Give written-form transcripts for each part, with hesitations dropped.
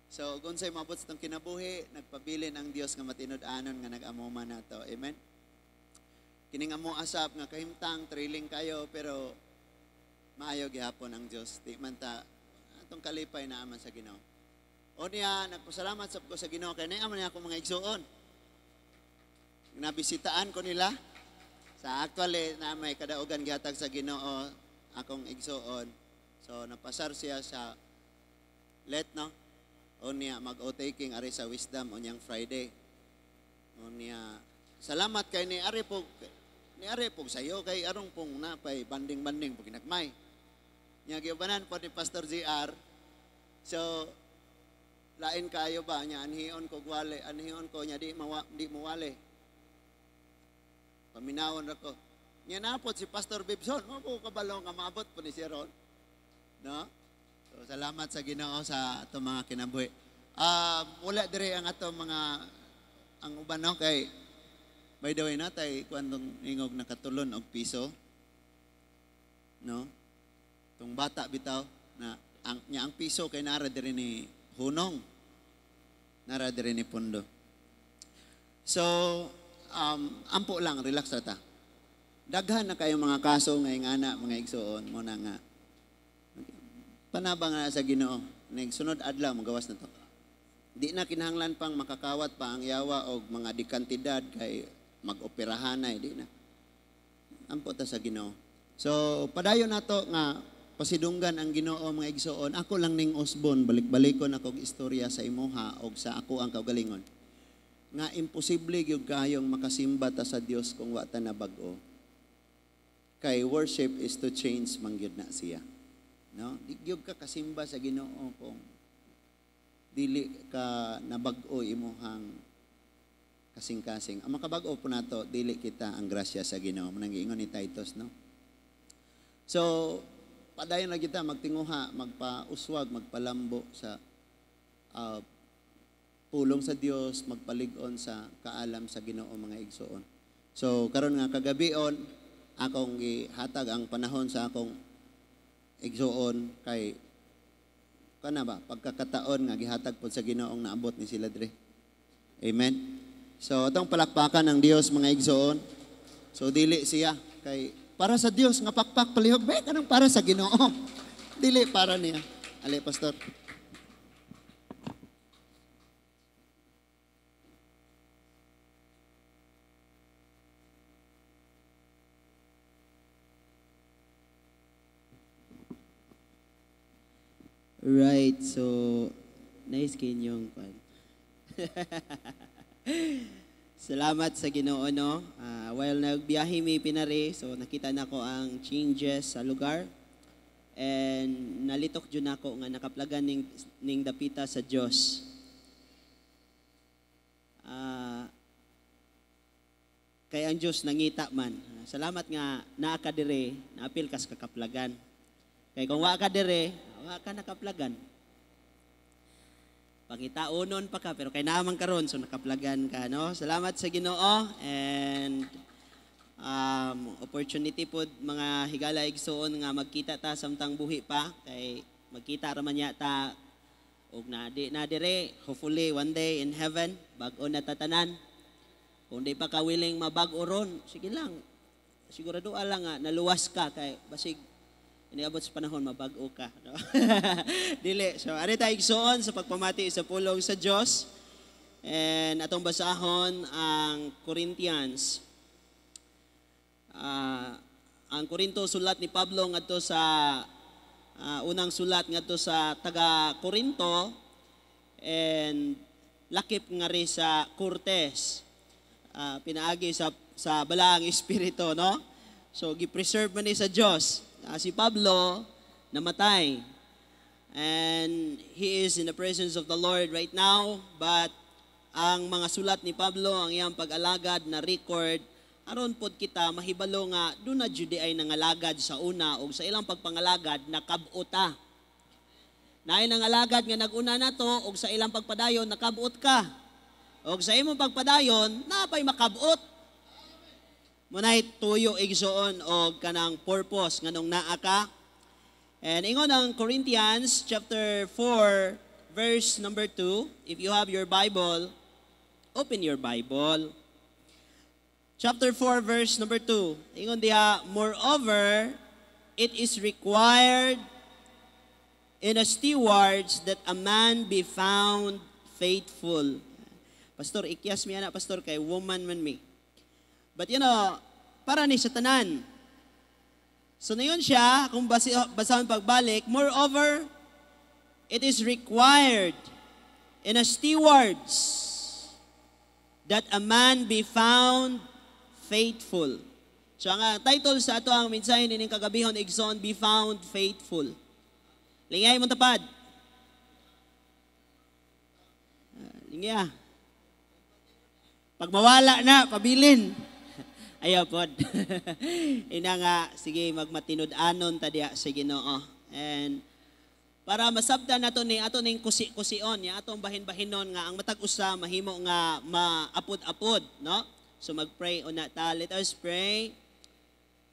So kung sa'y maabot sa itong kinabuhi, nagpabilin ang Dios nga matinud-anon nga nag-amuma nato. Amen. Kining amo asap nga kahimtang thrilling kayo pero maayo gihapon ang Dios. Di man ta atong kalipay na aman sa Ginoo. O niya nagpasalamat sab ko sa Ginoo kay naa man niya akong mga igsuon. Nabisitaan ko nila. Sa actually na may kadaugan gihatag sa Ginoo akong igsuon. So napasar siya sa let no. O niya mag-o-taking ari sa Wisdom unyang Friday. O niya salamat kay ni ari po sayo kay arong pong napay banding-banding po ginagmay. Nya giubanan po ni Pastor GR. So lain kayo ba nya anhion ko gwale, anhion ko nya di mawale. Paminawon ra ko. Nya napot si Pastor Bibson, mo ko kabalo nga maabot po ni siya ron. No? So salamat sa Ginoo sa atong mga kinabuhi. Wala dire ang atong mga ang uban no kay by the way natay kuan tong ingog nakatulon og piso. No? Tong bata bitaw na ang nya ang piso kay nara diri ni Hunong. Nara diri ni Pundo. So ampo lang, relax ra ta. Daghan na kayo mga kaso ngayong ana, mga igsuon mo na nga. Panabang na sa Ginoo. Nagsunod adlaw magawas na to. Di na kinahanglan pang makakawat pa ang yawa og mga dikantidad kay mag-operahanay, di na. Ampo ta sa Ginoo. So padayon nato nga pasidunggan ang Ginoo mga igsuon. Ako lang ning Osborne, balik-balikon ako og istorya sa imuha og sa ako ang kaugalingon. Nga imposible gyud kayong makasimba ta sa Dios kung wa ta nabag-o. Kay worship is to change man gyud na siya. No? Di gyud ka kasimba sa Ginoo kung dili ka nabag-o imuhang kasing-kasing. Ang makabag-o po nato, dili kita ang grasya sa Ginoo. Manang giingon ni Titus, no? So, padayon na kita magtinguha, magpauswag, magpalambo sa pulong sa Dios, magpalig-on sa kaalam sa Ginoo mga igsuon. So karon nga kagabion akong gihatag ang panahon sa akong igsuon kay kana ba pagkakataon nga gihatag pod sa Ginoong naabot ni sila dre. Amen. So atong palakpakan ang Dios mga igsuon. So dili siya kay para sa Dios nga pakpak palihog ba kanang para sa Ginoo. Dili para niya. Ali pastor. Right, so nice kinyong kwan. Salamat sa Ginoo no. While nagbiyahe mi pinari, so nakita nako ang changes sa lugar. And nalitok jud nako nga nakaplagan ning dapita sa Dios. Kay ang Dios nangita man. Salamat nga naa ka dire, naapil kas kakaplagan. Kay kung wa ka dire, wa ka nakaplagan. Pangitaunon pa ka, pero kay naman karon so nakaplagan ka, no? Salamat sa Ginoo and opportunity pod mga higala igsuon nga magkita ta samtang buhi pa kay magkita ra man nya ta og na di na dire, hopefully one day in heaven bag-o na tatanan. Kung di pa ka willing mabag-o ron, sige lang. Sigurado lang nga naluwas ka kay basig iniabot sa panahon, mabag-o ka. No? Dili. So, ari tayo igsuon sa pagpamati sa pulong sa Diyos. And atong basahon ang Corinthians. Ang Korinto sulat ni Pablo ngadto sa unang sulat ngadto sa taga Korinto and lakip nga ri sa Cortes. Pinaagi sa Balaang Espiritu, no? So gi-preserve man ni sa Dios. Si Pablo namatay and he is in the presence of the Lord right now, but ang mga sulat ni Pablo, ang iyang pag-alagad na record, aron pod kita mahibalo nga doon na jud ay nangalagad sa una og sa ilang pagpangalagad nakab-ot ta. Naay nangalagad nga nag-una nato og sa ilang pagpadayon nakab-ot ka. Og sa imong pagpadayon napay makab-ot. Munay tuyo igsoon og kanang purpose nganong naa ka. And ingon ang Corinthians chapter 4 verse number 2. If you have your Bible, open your Bible. Chapter 4 verse number 2. Ingon diha, "Moreover, it is required in a stewards that a man be found faithful." Pastor, ikyas mi ana, pastor, kay woman man mi. But para ni sa tanan. So na yun siya, kung basahon pagbalik, "Moreover, it is required in a stewards that a man be found faithful." So ang title sa ato ang mensahe nining kagabihon, igsoon, "Be Found Faithful." Lingay mo tapad. Lingya. Pag mawala na, pabilin. Ayaw pod. Ina nga, sige, magmatinud-anon ta diha sa Ginoo. And para masabtan nato ni ato ning kusi-kusion, ya atong bahin-bahinon nga ang matag usa mahimo nga maapod-apod, no? So magpray una ta. Let us pray.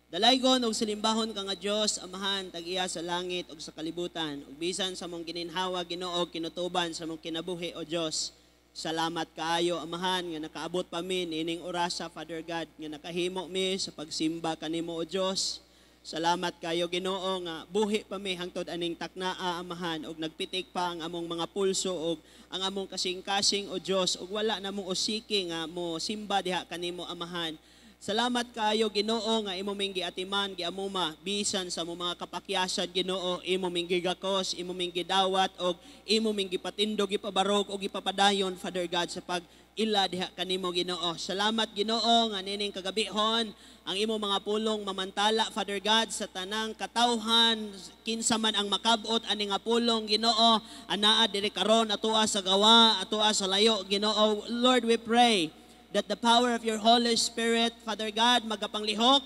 Dalaygon og salimbahon ka nga Dios, Amahan, tag-iya sa langit ug sa kalibutan. Ug bisan sa mong gininhawa, Ginoo, kinutuban sa mong kinabuhi, o Dios. Salamat kaayo, Amahan, nga nakaabot pa mi ining orasa, Father God, nga nakahimo mi sa pagsimba kanimo, o Dios. Salamat kayo, Ginoo, nga buhi pa mi hangtod aning taknaa, Amahan, ug nagpitik pa ang among mga pulso ug ang among kasing-kasing, o Dios, ug wala na mong usiki nga mo simba diha kanimo, Amahan. Salamat kaayo, Ginoo, nga imo ming giatiman, giamuma bisan sa among mga kapakyasan, Ginoo, imo ming gigakos, imo ming gidawat og imo ming gipatindog, gipabarog og gipapadayon, Father God, sa pag ila diha kanimo, Ginoo. Salamat, Ginoo, nga nining kagabihon ang imo mga pulong mamantala, Father God, sa tanang katawhan, kinsa man ang makabot ani nga pulong, Ginoo, anaa diri karon, atoa sa gawa, atoa sa layo, Ginoo. Lord, we pray that the power of your Holy Spirit, Father God, magapanglihok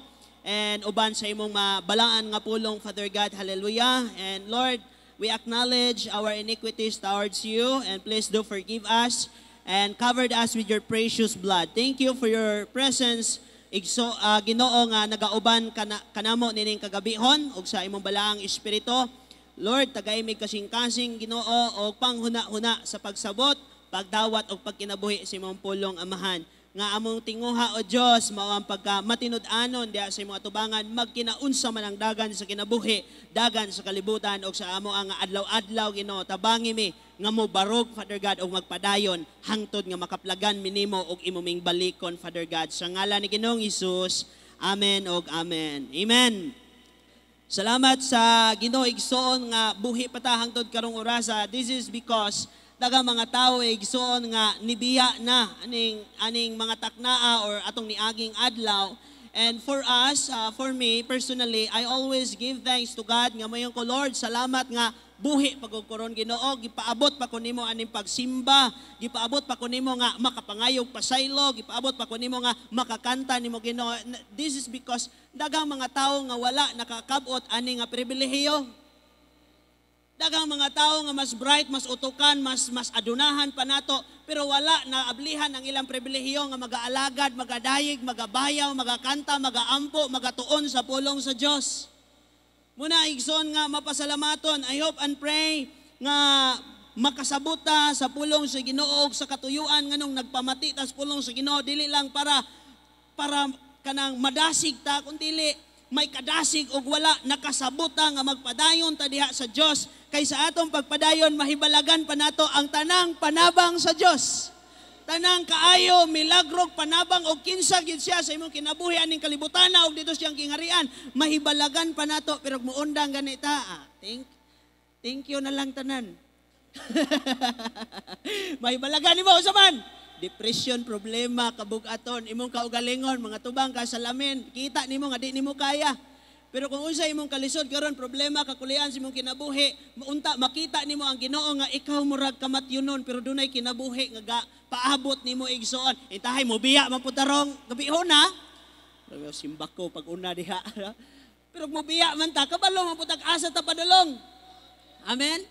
and uban sa imong mabalaan nga pulong, Father God. Hallelujah. And Lord, we acknowledge our iniquities towards you, and please do forgive us and covered us with your precious blood. Thank you for your presence, igso, Ginoo, nga nagauban kanamo nining kagabihon ug sa imong balaang espiritu. Lord, tagay mig kasing-kasing, Ginoo, og panghuna-huna sa pagsabot, pagdawat og pagkinabuhi sa imong pulong, Amahan. Nga among tinguha, o Dios, mao ang pagka matinud-anon diha sa imong atubangan magkinaunsa man ang dagan sa kinabuhi, dagan sa kalibutan og sa amo ang adlaw-adlaw, Ginoo. Tabangi mi nga mo barog, Father God, og magpadayon hangtod nga makaplagan mi nimo og imo ming balikon, Father God, sa ngalan ni Ginoong Hesus. Amen og amen. Amen. Salamat sa Ginoo, igsoon, nga buhi pa ta hangtod karong orasa. This is because daghang mga tawo, igsoon, nga nibiya na aning mga taknaa or atong niaging adlaw. And for us, for me personally, I always give thanks to God nga mayon ko, "Lord, salamat nga buhi pa ko karon, Ginoo, gipaabot pa ko nimo aning pagsimba, gipaabot pa ko nimo nga makapangayog pasaylo, gipaabot pa ko nimo nga makakanta nimo, Ginoo." This is because daghang mga tawo nga wala nakakabot ani nga pribilehiyo. Daghang mga tao nga mas bright, mas utukan, mas adunahan pa nato, pero wala na ablihan ang ilang pribilehiyo nga magaalagad, magadayig, magabayaw, magakanta, magaampo, magatuon sa pulong sa Dios. Muna, igsoon, nga mapasalamaton. I hope and pray nga makasabot ta sa pulong sa Ginoo sa katuyuan nganong nagpamati ta sa pulong sa Ginoo, dili lang para kanang madasig ta, kun dili may kadasig og wala nakasabot ta nga magpadayon ta diha sa Dios, kay sa atong pagpadayon mahibalagan pa nato ang tanang panabang sa Dios, tanang kaayo, milagro, panabang og kinsa gid siya sa imong kinabuhi aning kalibutan og dito siyang gingharian, mahibalagan pa nato. Pero muundang ganita, thank you na lang tanan. Mahibalagan nimo unsa man depression, problema, kabugaton, imong kaugalingon, mga tubang ka salamin, kita nimo nga di nimo kaya. Pero kung unsa imong kalisod karon, problema, kakulian sa imong kinabuhi, unta makita nimo ang Ginoo nga ikaw murag kamatyunon pero dunay kinabuhi nga ga, paabot nimo, igsoon. Intahay mo biya man pud tarong gabihon na. Pero simba ko pag una diha. Pero mo biya man ta, kabalo man pud asa ta padulong. Amen.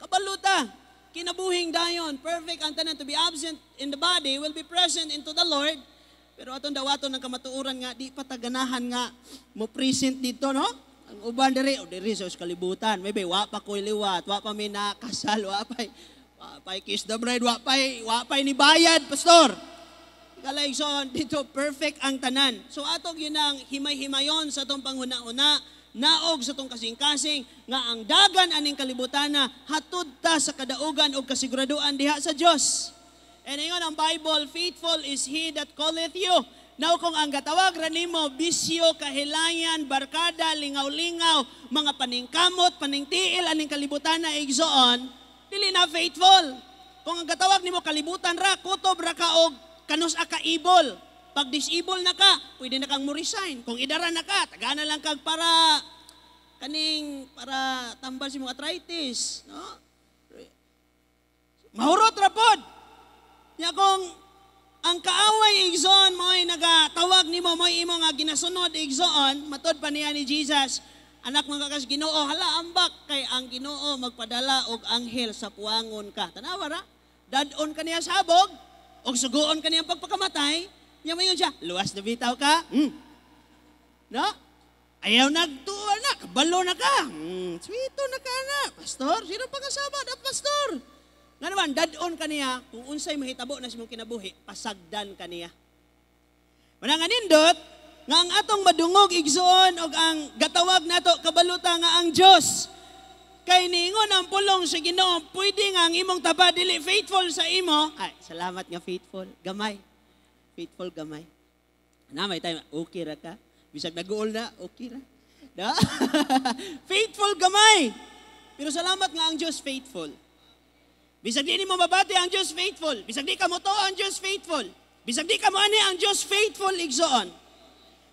Kabalo ta. Kinabuhing dayon, perfect ang tanan. To be absent in the body will be present into the Lord. Pero atong dawaton ng kamatuoran nga di pa ta ganahan nga mo present dito, no? Ang uban diri o diri sa kalibutan, maybe wa pa ko'y liwat, wa pa mi nakasal, wa pa kiss the bride, wa pa ni bayad, pastor. Higala, igsoon, dito perfect ang tanan. So ato yun ang himay-himayon sa atong panghuna-una, naog sa atong kasing-kasing, nga ang dagan aning kalibutana, hatud ta sa kadaugan o kasiguraduan diha sa Dios. And ingon ang Bible, "Faithful is He that calleth you." Now kung ang gatawag ra nimo bisyo, kahilayan, barkada, lingaw-lingaw, mga paningkamot, paningtiil aning kalibutan na, igsoon, dili na faithful. Kung ang gatawag nimo kalibutan ra, kutob ra ka og kanus ka able. Pag disable na ka, pwede na kang mo resign. Kung idara na ka, tagana lang kag para kaning para tambal sa imong arthritis, no? Mahurot ra pod. Nya kung ang kaaway, igsoon, mo'y nagatawag nimo, mo'y imo nga ginasunod, igsoon, matod pa niya ni Jesus, anak mga kas Ginoo, hala ambak kay ang Ginoo magpadala og anghel sa puangon ka. Tanawa ra, dad-on ka niya sa habog, og suguon ka niya pagpakamatay, nya mayon siya, luwas na bitaw ka. No? Ayaw nagtuwa na, kabalo na ka. Sweeto na ka na. Pastor, sino pa kasama? Da, pastor. Nga naman, dad-on ka niya, kung unsay mahitabo na sa imong kinabuhi, pasagdan ka niya. Manang nindot, nga ang atong madungog, igsoon, og ang gatawag nato kabaluta nga ang Dios. Kay niingon ang pulong sa Ginoo, pwede nga ang imong taba dili faithful sa imo. Ay, salamat nga faithful. Gamay. Faithful gamay. Na may time, okay ra ka. Bisag nag-uol na, okay ra. Da? Faithful gamay. Pero salamat nga ang Diyos faithful. Bisag di nimo mabati, ang Diyos faithful. Bisag di ka mo ang Diyos faithful. Bisag di ka mo ani, ang Diyos faithful, igsoon.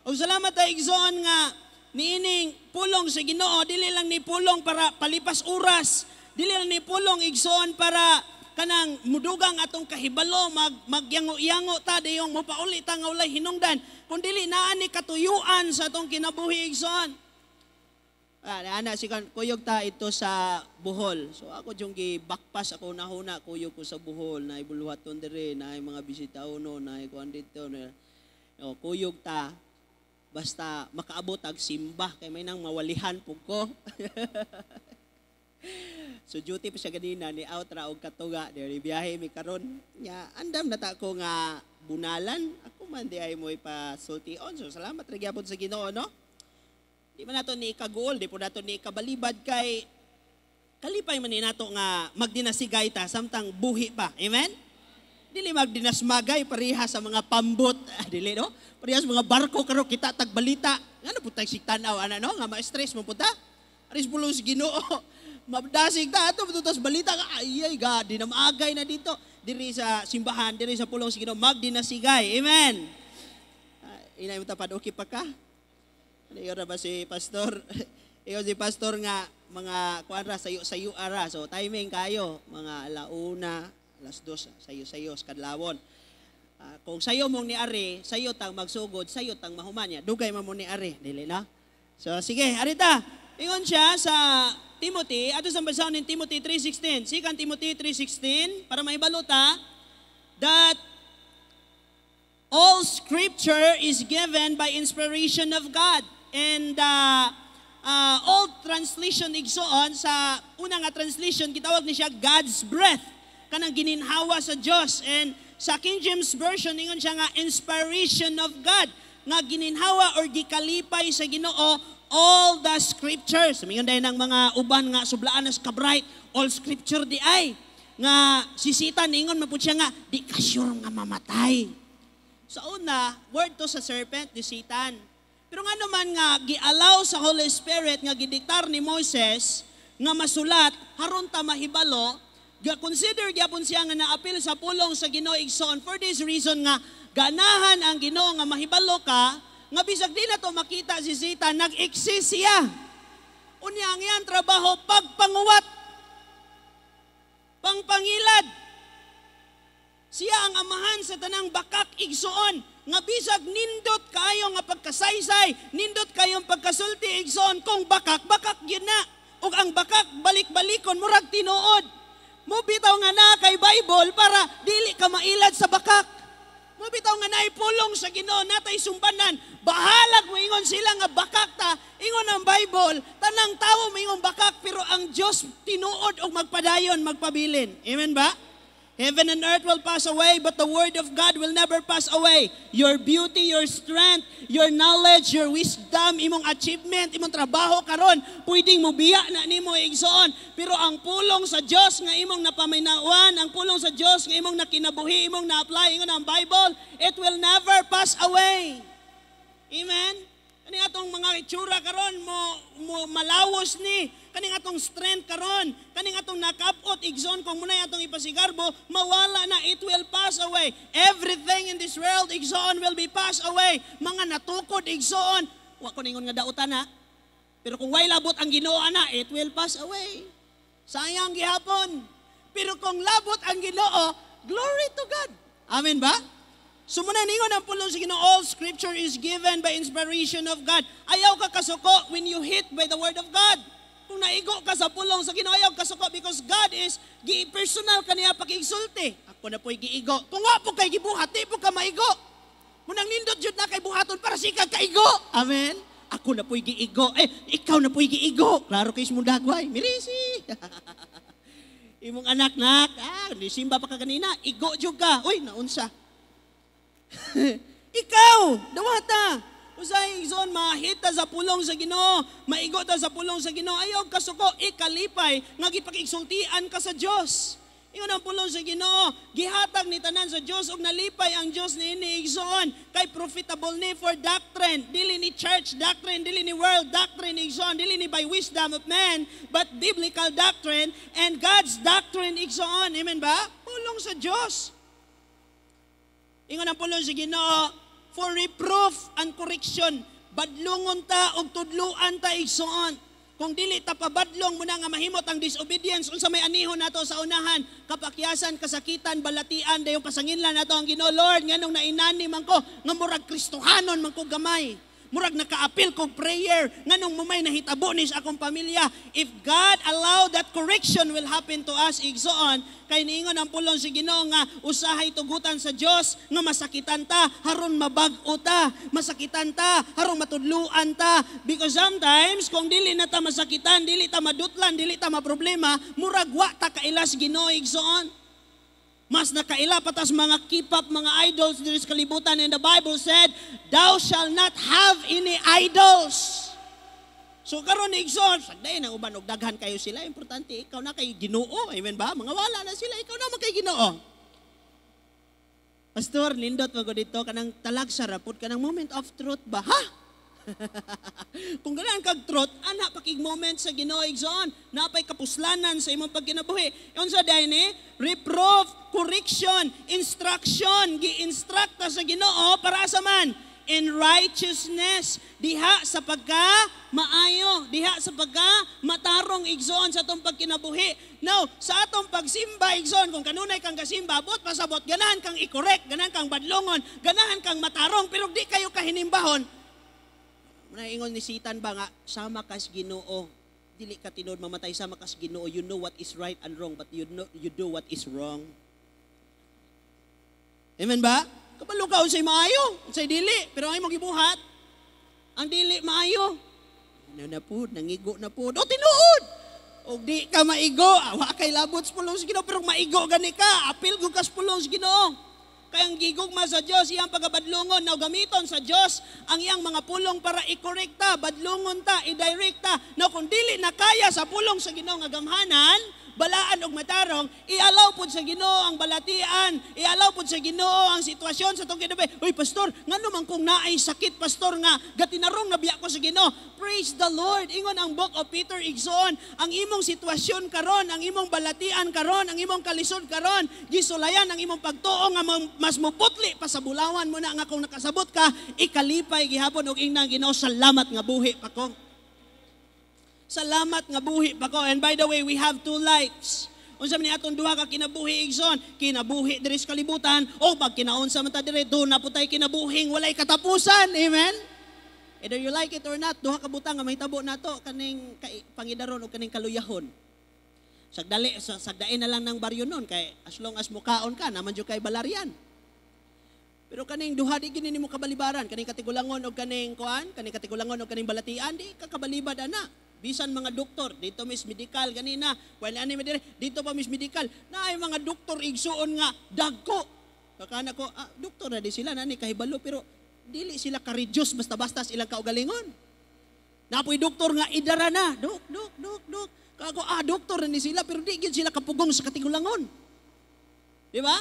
O salamat ta, igsoon, nga niining pulong sa Ginoo dili lang ni pulong para palipas oras, dili lang ni pulong, igsoon, para kanang mudugang atong kahibalo, magyango-yango ta dayong mopauli ta nga walay hinungdan, kun dili naa ni katuyuan sa atong kinabuhi, igsoon. Ah, ana si kan kuyog ta ito sa Bohol. So ako yung gi-backpass ako nahuna kuyog ko sa Bohol na ibuluhaton dire na mga bisita uno na kuan dito na. O, kuyog ta basta makaabot ag simba kay may nang mawalihan pug ko. So duty pa siya ganina ni out ra og katuga diri biyahe mi karon. Nya andam na ta ko nga bunalan ako man di ay mo ipasultion. So salamat ra gyapon sa Ginoo, no? Di man nato ni ikaguol, di po nato ni ikabalibad kay kalipay man ni nato nga magdinasigay ta samtang buhi pa. Amen? Dili magdinasmagay pareha sa mga pambot, ah, dili no? Pareha sa mga barko karon kita tagbalita. Ngano pud tag tanaw ana no nga ma-stress mo pud ta? Aris pulong sa Ginoo. Mabdasig ta ato tutos balita nga ay ay ga dinamagay na dito diri sa simbahan, diri sa pulong sa Ginoo magdinasigay. Amen. Inay mo tapad okay pa ka? Ano yun ba si pastor? Ikaw si pastor nga mga kuan ra sayo-sayo ara. So timing kayo mga alauna, 2:00, sayo-sayo sa kadlawon. Kung sayo mong ni ari, sayo tang magsugod, sayo tang mahuman niya. Dugay man mo ni ari, dili na. So sige, arita. Ingon siya sa Timothy, ato sa basahon ning Timothy 3:16. 2 Timothy 3:16 para mahibalo ta that all scripture is given by inspiration of God. And old translation, igsoon, sa una nga translation gitawag ni siya God's breath, kanang gininhawa sa Dios. And sa King James Version ingon siya nga inspiration of God, nga gininhawa or gikalipay sa Ginoo all the scriptures. Mingon dahil ng mga uban nga sublaan sa kabright, all scripture di ay nga sisitan ingon man pud siya nga di ka sure nga mamatay. Sa una, word to sa serpent, di Satan. Pero nga naman nga gialaw sa Holy Spirit nga gidiktar ni Moses nga masulat haron ta mahibalo, ga-consider gyapon siya nga naapil sa pulong sa Ginoo, igsoon, for this reason nga ganahan ang Ginoo nga mahibalo ka nga bisag di na to makita si Satan, nag-exist siya. Unya ang iyang trabaho pagpanguwat, pangpangilad. Siya ang amahan sa tanang bakak, igsoon, nga bisag nindot kayo nga pagkasaysay, nindot kayong pagkasulti, igsoon, kung bakak, bakak yun na. Ug ang bakak balik-balikon murag tinuod. Mo bitaw nga na kay Bible para dili ka mailad sa bakak. Mo bitaw nga naay pulong sa Ginoo, natay sumbanan. Bahalag moingon sila nga bakak ta. Ingon ang Bible, tanang tawo moingon bakak, pero ang Dios tinuod og magpadayon, magpabilin. Amen ba? Heaven and earth will pass away, but the word of God will never pass away. Your beauty, your strength, your knowledge, your wisdom, imong achievement, imong trabaho karon, pwedeng mobiya na nimo, igsoon. Pero ang pulong sa Dios nga imong napaminawan, ang pulong sa Dios nga imong nakinabuhi, imong na-apply, ingon ang Bible, it will never pass away. Amen? Kaning atong mga itsura karon mo malawos ni, kaning atong strength karon, kaning atong nakabot, igsoon, kung munay atong ipasigarbo, mawala na, it will pass away. Everything in this world, igsoon, will be pass away. Mga natukod, igsoon, wa ko ningon nga dautan ha. Pero kung way labot ang Ginoo ana, it will pass away. Sayang gihapon. Pero kung labot ang Ginoo, glory to God. Amen ba? So muna ningon ang pulong sa Ginoo, all scripture is given by inspiration of God. Ayaw ka kasuko when you hit by the word of God. Kung naigo ka sa pulong sa Ginoo, ayaw kasuko because God is gi personal kaniya pakigsulti. Ako na po'y giigo. Kung wa po kay gibuhat, di po ka maigo. Munang nindot jud na kay buhaton para sikag kaigo. Amen. Ako na po'y giigo. Eh, ikaw na po'y giigo. Klaro kay mundagway. Mirisi. Imong anak nak, di simba pa ka kanina, igo jud ka. Uy, naunsa. Ikaw, dawata. Usay, igsoon, mahita sa pulong sa Ginoo, maigo ta sa pulong sa Ginoo, ayaw kasuko, ikalipay nga gipakigsultian ka sa Dios. Ingon ang pulong sa Ginoo, gihatag ni tanan sa Dios ug nalipay ang Dios niini, igsoon, kay profitable ni for doctrine, dili ni church doctrine, dili ni world doctrine, igsoon, dili ni by wisdom of man, but biblical doctrine and God's doctrine, igsoon. Amen ba? Pulong sa Dios. Ingon ang pulong sa Ginoo, for reproof and correction, badlungon ta og tudluan ta, igsoon. Kung dili ta pabadlong mo na nga mahimot ang disobedience, unsa may anihon nato sa unahan, kapakyasan, kasakitan, balatian, dayon pasanginlan nato ang Ginoo, "Lord, nganong nainani man ko nga murag Kristohanon man ko gamay. Murag nakaapil kog prayer, nganong mumay nahitabo ni sa akong pamilya?" If God allow that correction will happen to us, igsoon, kay niingon ang pulong si Ginoo nga usahay tugutan sa Dios nga masakitan ta haron mabag-o ta, masakitan ta haron matudluan ta. Because sometimes kung dili na ta masakitan, dili ta madutlan, dili ta maproblema, murag wa ta kailas Ginoo, igsoon. Mas nakaila pa tas mga K-pop, mga idols diri sa kalibutan. And the Bible said, "Thou shall not have any idols." So karon, igsoon, sagday nang uban og daghan kayo sila, importante ikaw na kay Ginoo. Amen ba? Mga wala na sila, ikaw na man kay Ginoo. "Pastor, nindot mo dito kanang talagsa ra pud kanang moment of truth ba?" Ha? Kung ganahan kag truth, ana pakig moment sa Ginoo, igsoon, napay kapuslanan sa imong pagkinabuhi. Unsa diay ni? Reproof, correction, instruction, gi-instruct ta sa Ginoo para sa man in righteousness, diha sa pagka maayo, diha sa pagka matarong, igsoon, sa atong pagkinabuhi. Now, sa atong pagsimba, igsoon, kung kanunay kang kasimba, buot pasabot, ganahan kang i-correct, ganahan kang badlongon, ganahan kang matarong, pero di kayo kahinimbahon. Naingon ni Sitan ba nga, sama kas Ginoo, dili ka tinuod mamatay, sama kas Ginoo, you know what is right and wrong, but you know, you do what is wrong. Amen ba? Kabalo ka unsay maayo, unsay dili, pero ang imong gibuhat, ang dili maayo. Ano na po, nangigo na po. O tinuod! Og di ka maigo, wa kay labot sa pulong sa Ginoo, pero maigo gani ka, apil gud ka sa pulong sa Ginoo. Kay ang gigugma sa Dios, iyang pagabadlungon, now gamiton sa Dios ang iyang mga pulong para i-correct ta, badlungon ta, i-direct ta. Now kung dili na kaya sa pulong sa Ginoo nga gamhanan, balaan og matarong, i-allow pod sa Ginoo ang balatian, i-allow pod sa Ginoo ang sitwasyon sa atong kinabuhi. "Uy, pastor, ngano man kung naay sakit, pastor, nga gatinarong na biya ko sa Ginoo?" Praise the Lord. Ingon ang Book of Peter, igsoon, ang imong sitwasyon karon, ang imong balatian karon, ang imong kalisod karon, gisulayan ang imong pagtuo nga mas muputli pa sa bulawan mo na nga kung nakasabot ka, ikalipay gihapon og ingnan Ginoo, "Salamat nga buhi pa ko. Salamat nga buhi pa ko." And by the way, we have two lives. Unsa man ni atong duha ka kinabuhi, igsoon? Kinabuhi diri sa kalibutan o pag kinaunsa man ta diri, duna po tay kinabuhing walay katapusan. Amen? Either you like it or not, duha ka butang nga mahitabo nato kaning pangidaron o kaning kaluyahon. Sagdali sa sagdain na lang ng baryo nun kay as long as mukaon ka naman jud kay balaryan. Pero kaning duha, di gini nimo kabalibaran, kaning katigulangon og kaning kuan, kaning katigulangon og kaning balatian, di ka kabalibad ana. Bisan mga doktor, dito mis medical ganina, wala ani dire, dito pa mis medical, naay mga doktor, igsuon, nga dagko. Kakana ko, ah, doktor na di sila nani kahibalo, pero dili sila ka-reduce basta-basta sa ilang kaugalingon. Napoy doktor nga idara na, dok, dok, dok, dok. Kako, ah, doktor na ni sila, pero di gyud sila kapugong sa katigulangon. Di ba?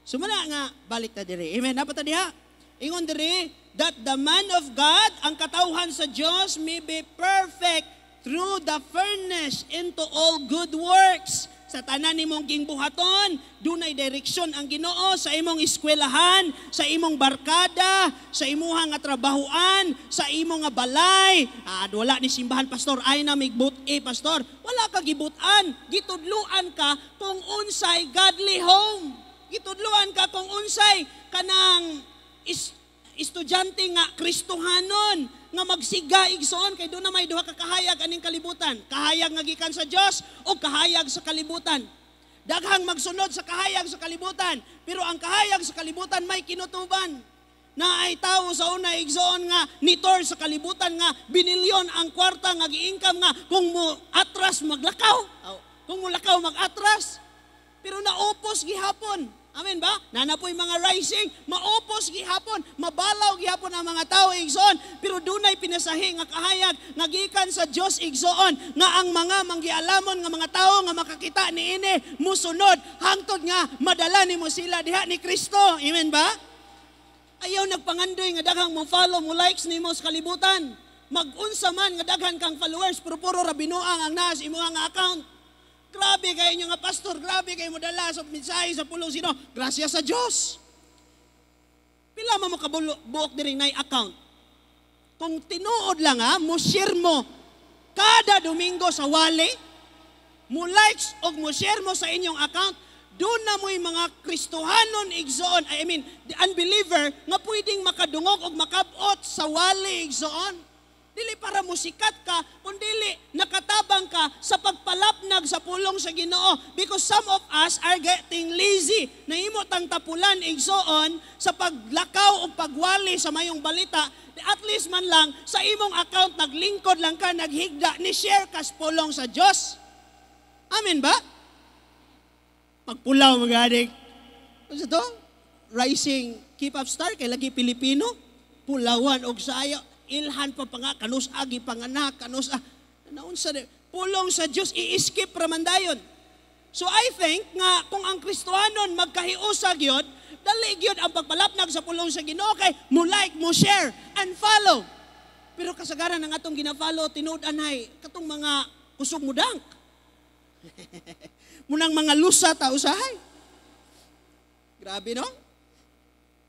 Sumala nga, balik ta diri. Amen. Dapat ta diha. Ingon diri, that the man of God, ang katawhan sa Dios, may be perfect through the furnace into all good works. Sa tanan nimong gingbuhaton, dunay direksyon ang Ginoo sa imong eskwelahan, sa imong barkada, sa imuha nga trabahuan, sa imong nga balay. Ah, wala ni simbahan, pastor, ay na migbut eh, pastor. Wala ka gibutan, gitudluan ka kung unsay godly home. Gitudluan ka kung unsay kanang estudyante nga Kristohanon nga magsiga, igsoon, kay doon na may duha ka kahayag aning kalibutan: kahayag nga gikan sa Dios o kahayag sa kalibutan. Daghang magsunod sa kahayag sa kalibutan, pero ang kahayag sa kalibutan may kinutuban. Na ay tao sa una, igsoon, nga nitor sa kalibutan nga binilyon ang kwarta nga gi-income nga kung mo atras maglakaw, kung mo lakaw mag-atras, pero naupos gihapon. Amen ba? Nanapoy mga rising, maupos gihapon, mabalaw gihapon ang mga tao, igsoon. Pero dunay pinasahi nga kahayag nga gikan sa Dios, igsoon, nga ang mga manggialamon nga mga tao nga makakita niini musunod hangtod nga madala nimo sila diha ni Kristo. Amen ba? Ayaw nagpangandoy nga daghang mo follow, mo likes nimo sa kalibutan. Mag-unsa man nga daghan kang followers, pero puro ra binuang ang naas imo nga account. Grabe kayo nyo nga pastor, grabe kayo mo dala sa mensahe sa pulong sino. Grasya sa Diyos. Pila man mo kabuok diri nay account? Kung tinuod lang ha, mo share mo kada Domingo sa wali, mo likes og mo share mo sa inyong account, doon na mo'y mga Kristohanon, igsoon, I mean, the unbeliever, nga pwedeng makadungog og makabot sa wali, igsoon. Dili para musikat ka, kundili nakatabang ka sa pagpalapnag sa pulong sa Ginoo. Because some of us are getting lazy. Nahimo tang tapulan, igsoon, sa paglakaw o pagwali sa mayong balita. At least man lang, sa imong account, naglingkod lang ka, naghigda, ni share ka sa pulong sa Diyos. Amen ba? Magpulaw magadik. Ano to? Rising keep up star, kay lagi Pilipino. Pulawan og sayo. Ilhan pa pa nga, kanus agi panganak, kanus ah, naunsa di, pulong sa Diyos, i-skip raman dayon. So I think nga kung ang Kristohanon magkahiusa gyud, dali gyud ang pagpalapnag sa pulong sa Ginoo kay mo like, mo share and follow. Pero kasagaran ang atong gina-follow tinuod anay katong mga kusog mudang. Munang mga lusa ta usahay. Grabe, no?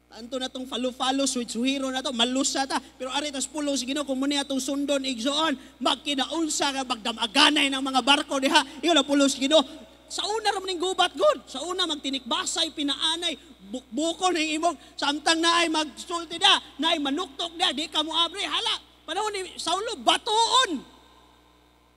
Tanto na tong follow-follow, suhiro na to, malusa ta. Pero ari tas pulong sa Ginoo, kung muna atong sundon, igsoon, magkinaunsa ka, magdamaganay ng mga barko diha. Iyo na pulong sa Ginoo. Sa una ra man ning gubat god. Sa una magtinikbasay, pinaanay, bukbuko ning imong samtang naay magsulti da, naay manuktok da, di ka mo abre, hala. Panahon ni Saulo, batuon.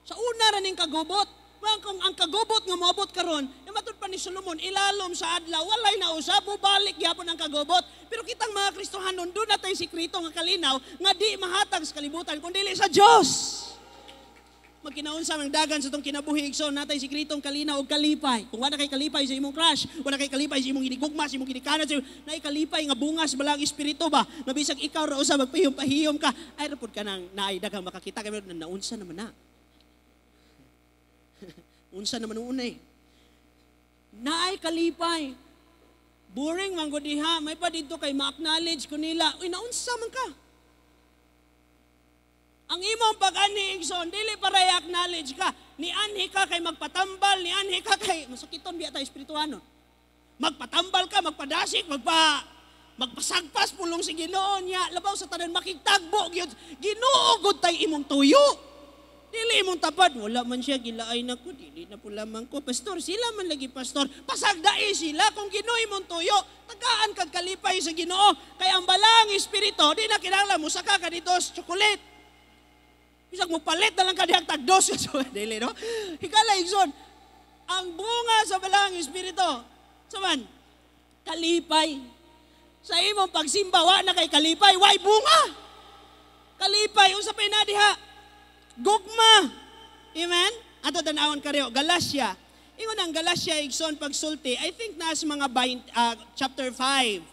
Sa una ra ning kagubot. Kung ang kagubot nga moabot karon, e matud pa ni Solomon, ilalom sa adlaw, walay na usab, mubalik gyapon ang kagubot. Pero kitang mga Kristohanon, doon na tay sikreto nga kalinaw, nga di mahatag sa kalibutan, kundi sa Dios. Magkinaunsa mang dagan sa tong kinabuhi, igsoon, natay sikretong kalinaw og kalipay. Kung wala kay kalipay sa imong crush, wala kay kalipay sa imong ginigugma, sa imong ginikanan, sa imong, naay kalipay nga bungas balang espiritu ba? Nga bisag ikaw ra usa magpahiyom-pahiyom ka, ay ra pud ka nang naay daghang makakita kay naunsa naman na. Unsa naman una eh. Naay kalipay. Boring man gud diha, may pa didto kay ma-acknowledge ko nila. Uy, naunsa man ka? Ang imong pag-anhi, igsoon, dili para i-acknowledge ka. Ni-anhi ka kay magpatambal, ni-anhi ka kay masakiton biya tayo espirituano. Magpatambal ka, magpadasik, magpasagpas pulong si Ginoo niya. Labaw sa tanan makigtagbo gyud. Ginoo gud tay imong tuyo. Dili imong tapad, wala man siya gilaay nako, dili na po lamang ko. Pastor, sila man lagi, pastor. Pasagdai sila kung Ginoo imong tuyo. Tagaan kag kalipay sa Ginoo. Kay ang balang espiritu, di na kinahanglan musaka ka dito sa chocolate. Bisag mo palit na lang ka dihang tagdos. Dili, no? Higala, igsoon. Ang bunga sa balang espiritu, saman, kalipay. Sa imong pagsimba, wa na kay kalipay, way bunga. Kalipay, unsa pa na diha? Gugma. Amen? Ato tan-awon karyo, Galatia. Ingon ang Galatia, igsoon, pagsulti, I think nasa mga 20, chapter 5.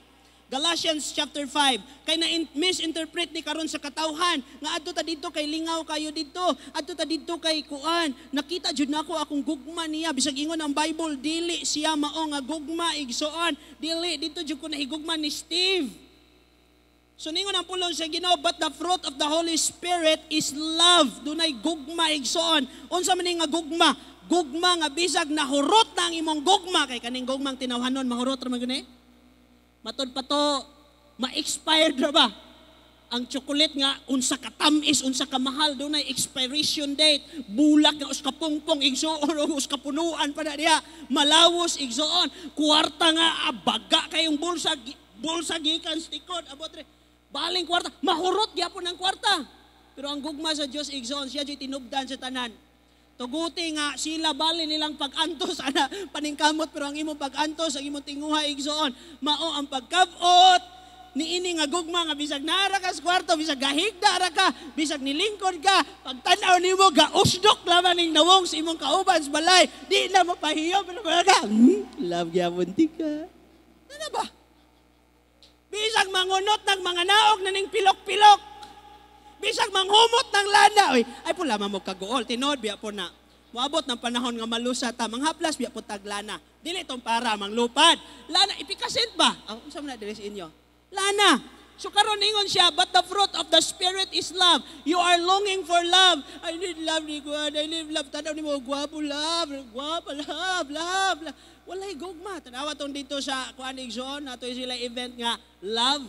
Galatians chapter 5. Kay na misinterpret ni karon sa katawhan nga adto ta didto kay lingaw kayo didto, adto ta didto kay kuan. Nakita jud nako akong gugma niya, bisag ingon ang Bible dili siya mao nga gugma, igsoon. Dili didto jud ko nahigugma ni Steve. So ningon ang pulong sa Ginoo, "But the fruit of the Holy Spirit is love." Dunay gugma, igsoon. Unsa man ni nga gugma? Gugma nga bisag nahurot na ang imong gugma, kay kaning gugmang tinawhanon mahurot ra man gani. Matod pa to, ma-expired ra ba? Ang chocolate nga unsa ka tamis, unsa ka mahal, dunay expiration date. Bulak nga us ka pungpong, igsoon, o us ka punuan pa na diha. Malawos, igsoon. Kwarta nga abaga kayong bulsa, bulsa gikan sa tikod, abot re. Baling kwarta, mahurot gyapon ang kwarta. Pero ang gugma sa Dios, igsoon, siya jud tinubdan sa tanan. Tuguti nga sila bali nilang pag-antos ana paningkamot, pero ang imong pag-antos, ang imong tinguha, igsoon, mao ang pagkabot niini nga gugma nga bisag naara ka sa kwarto, bisag gahigda ra ka, bisag nilingkod ka, pagtan-aw nimo gausdok lamang ning nawong sa imong kauban sa balay, di na mapahiyo pero ka, love gyapon ti ka. Ano ba? Bisag mangunot ng mga naog na ning pilok-pilok. Bisag manghumot ng lana. Oy, ay pula mo kaguol. Tinuod biya po na. Moabot ng panahon nga malusa ta, manghaplas biya po tag lana. Dili tong para manglupad. Lana, ipikasent ba? Ang unsa man na diri sa inyo? Lana. So karon ingon siya, "But the fruit of the Spirit is love." You are longing for love. I need love ni God. I need love. Tanaw nimo, gwapo, love, gwapo, love, love, love. Walay gugma. Tanawa tong dito sa kuan, igsoon, nato sila event nga love.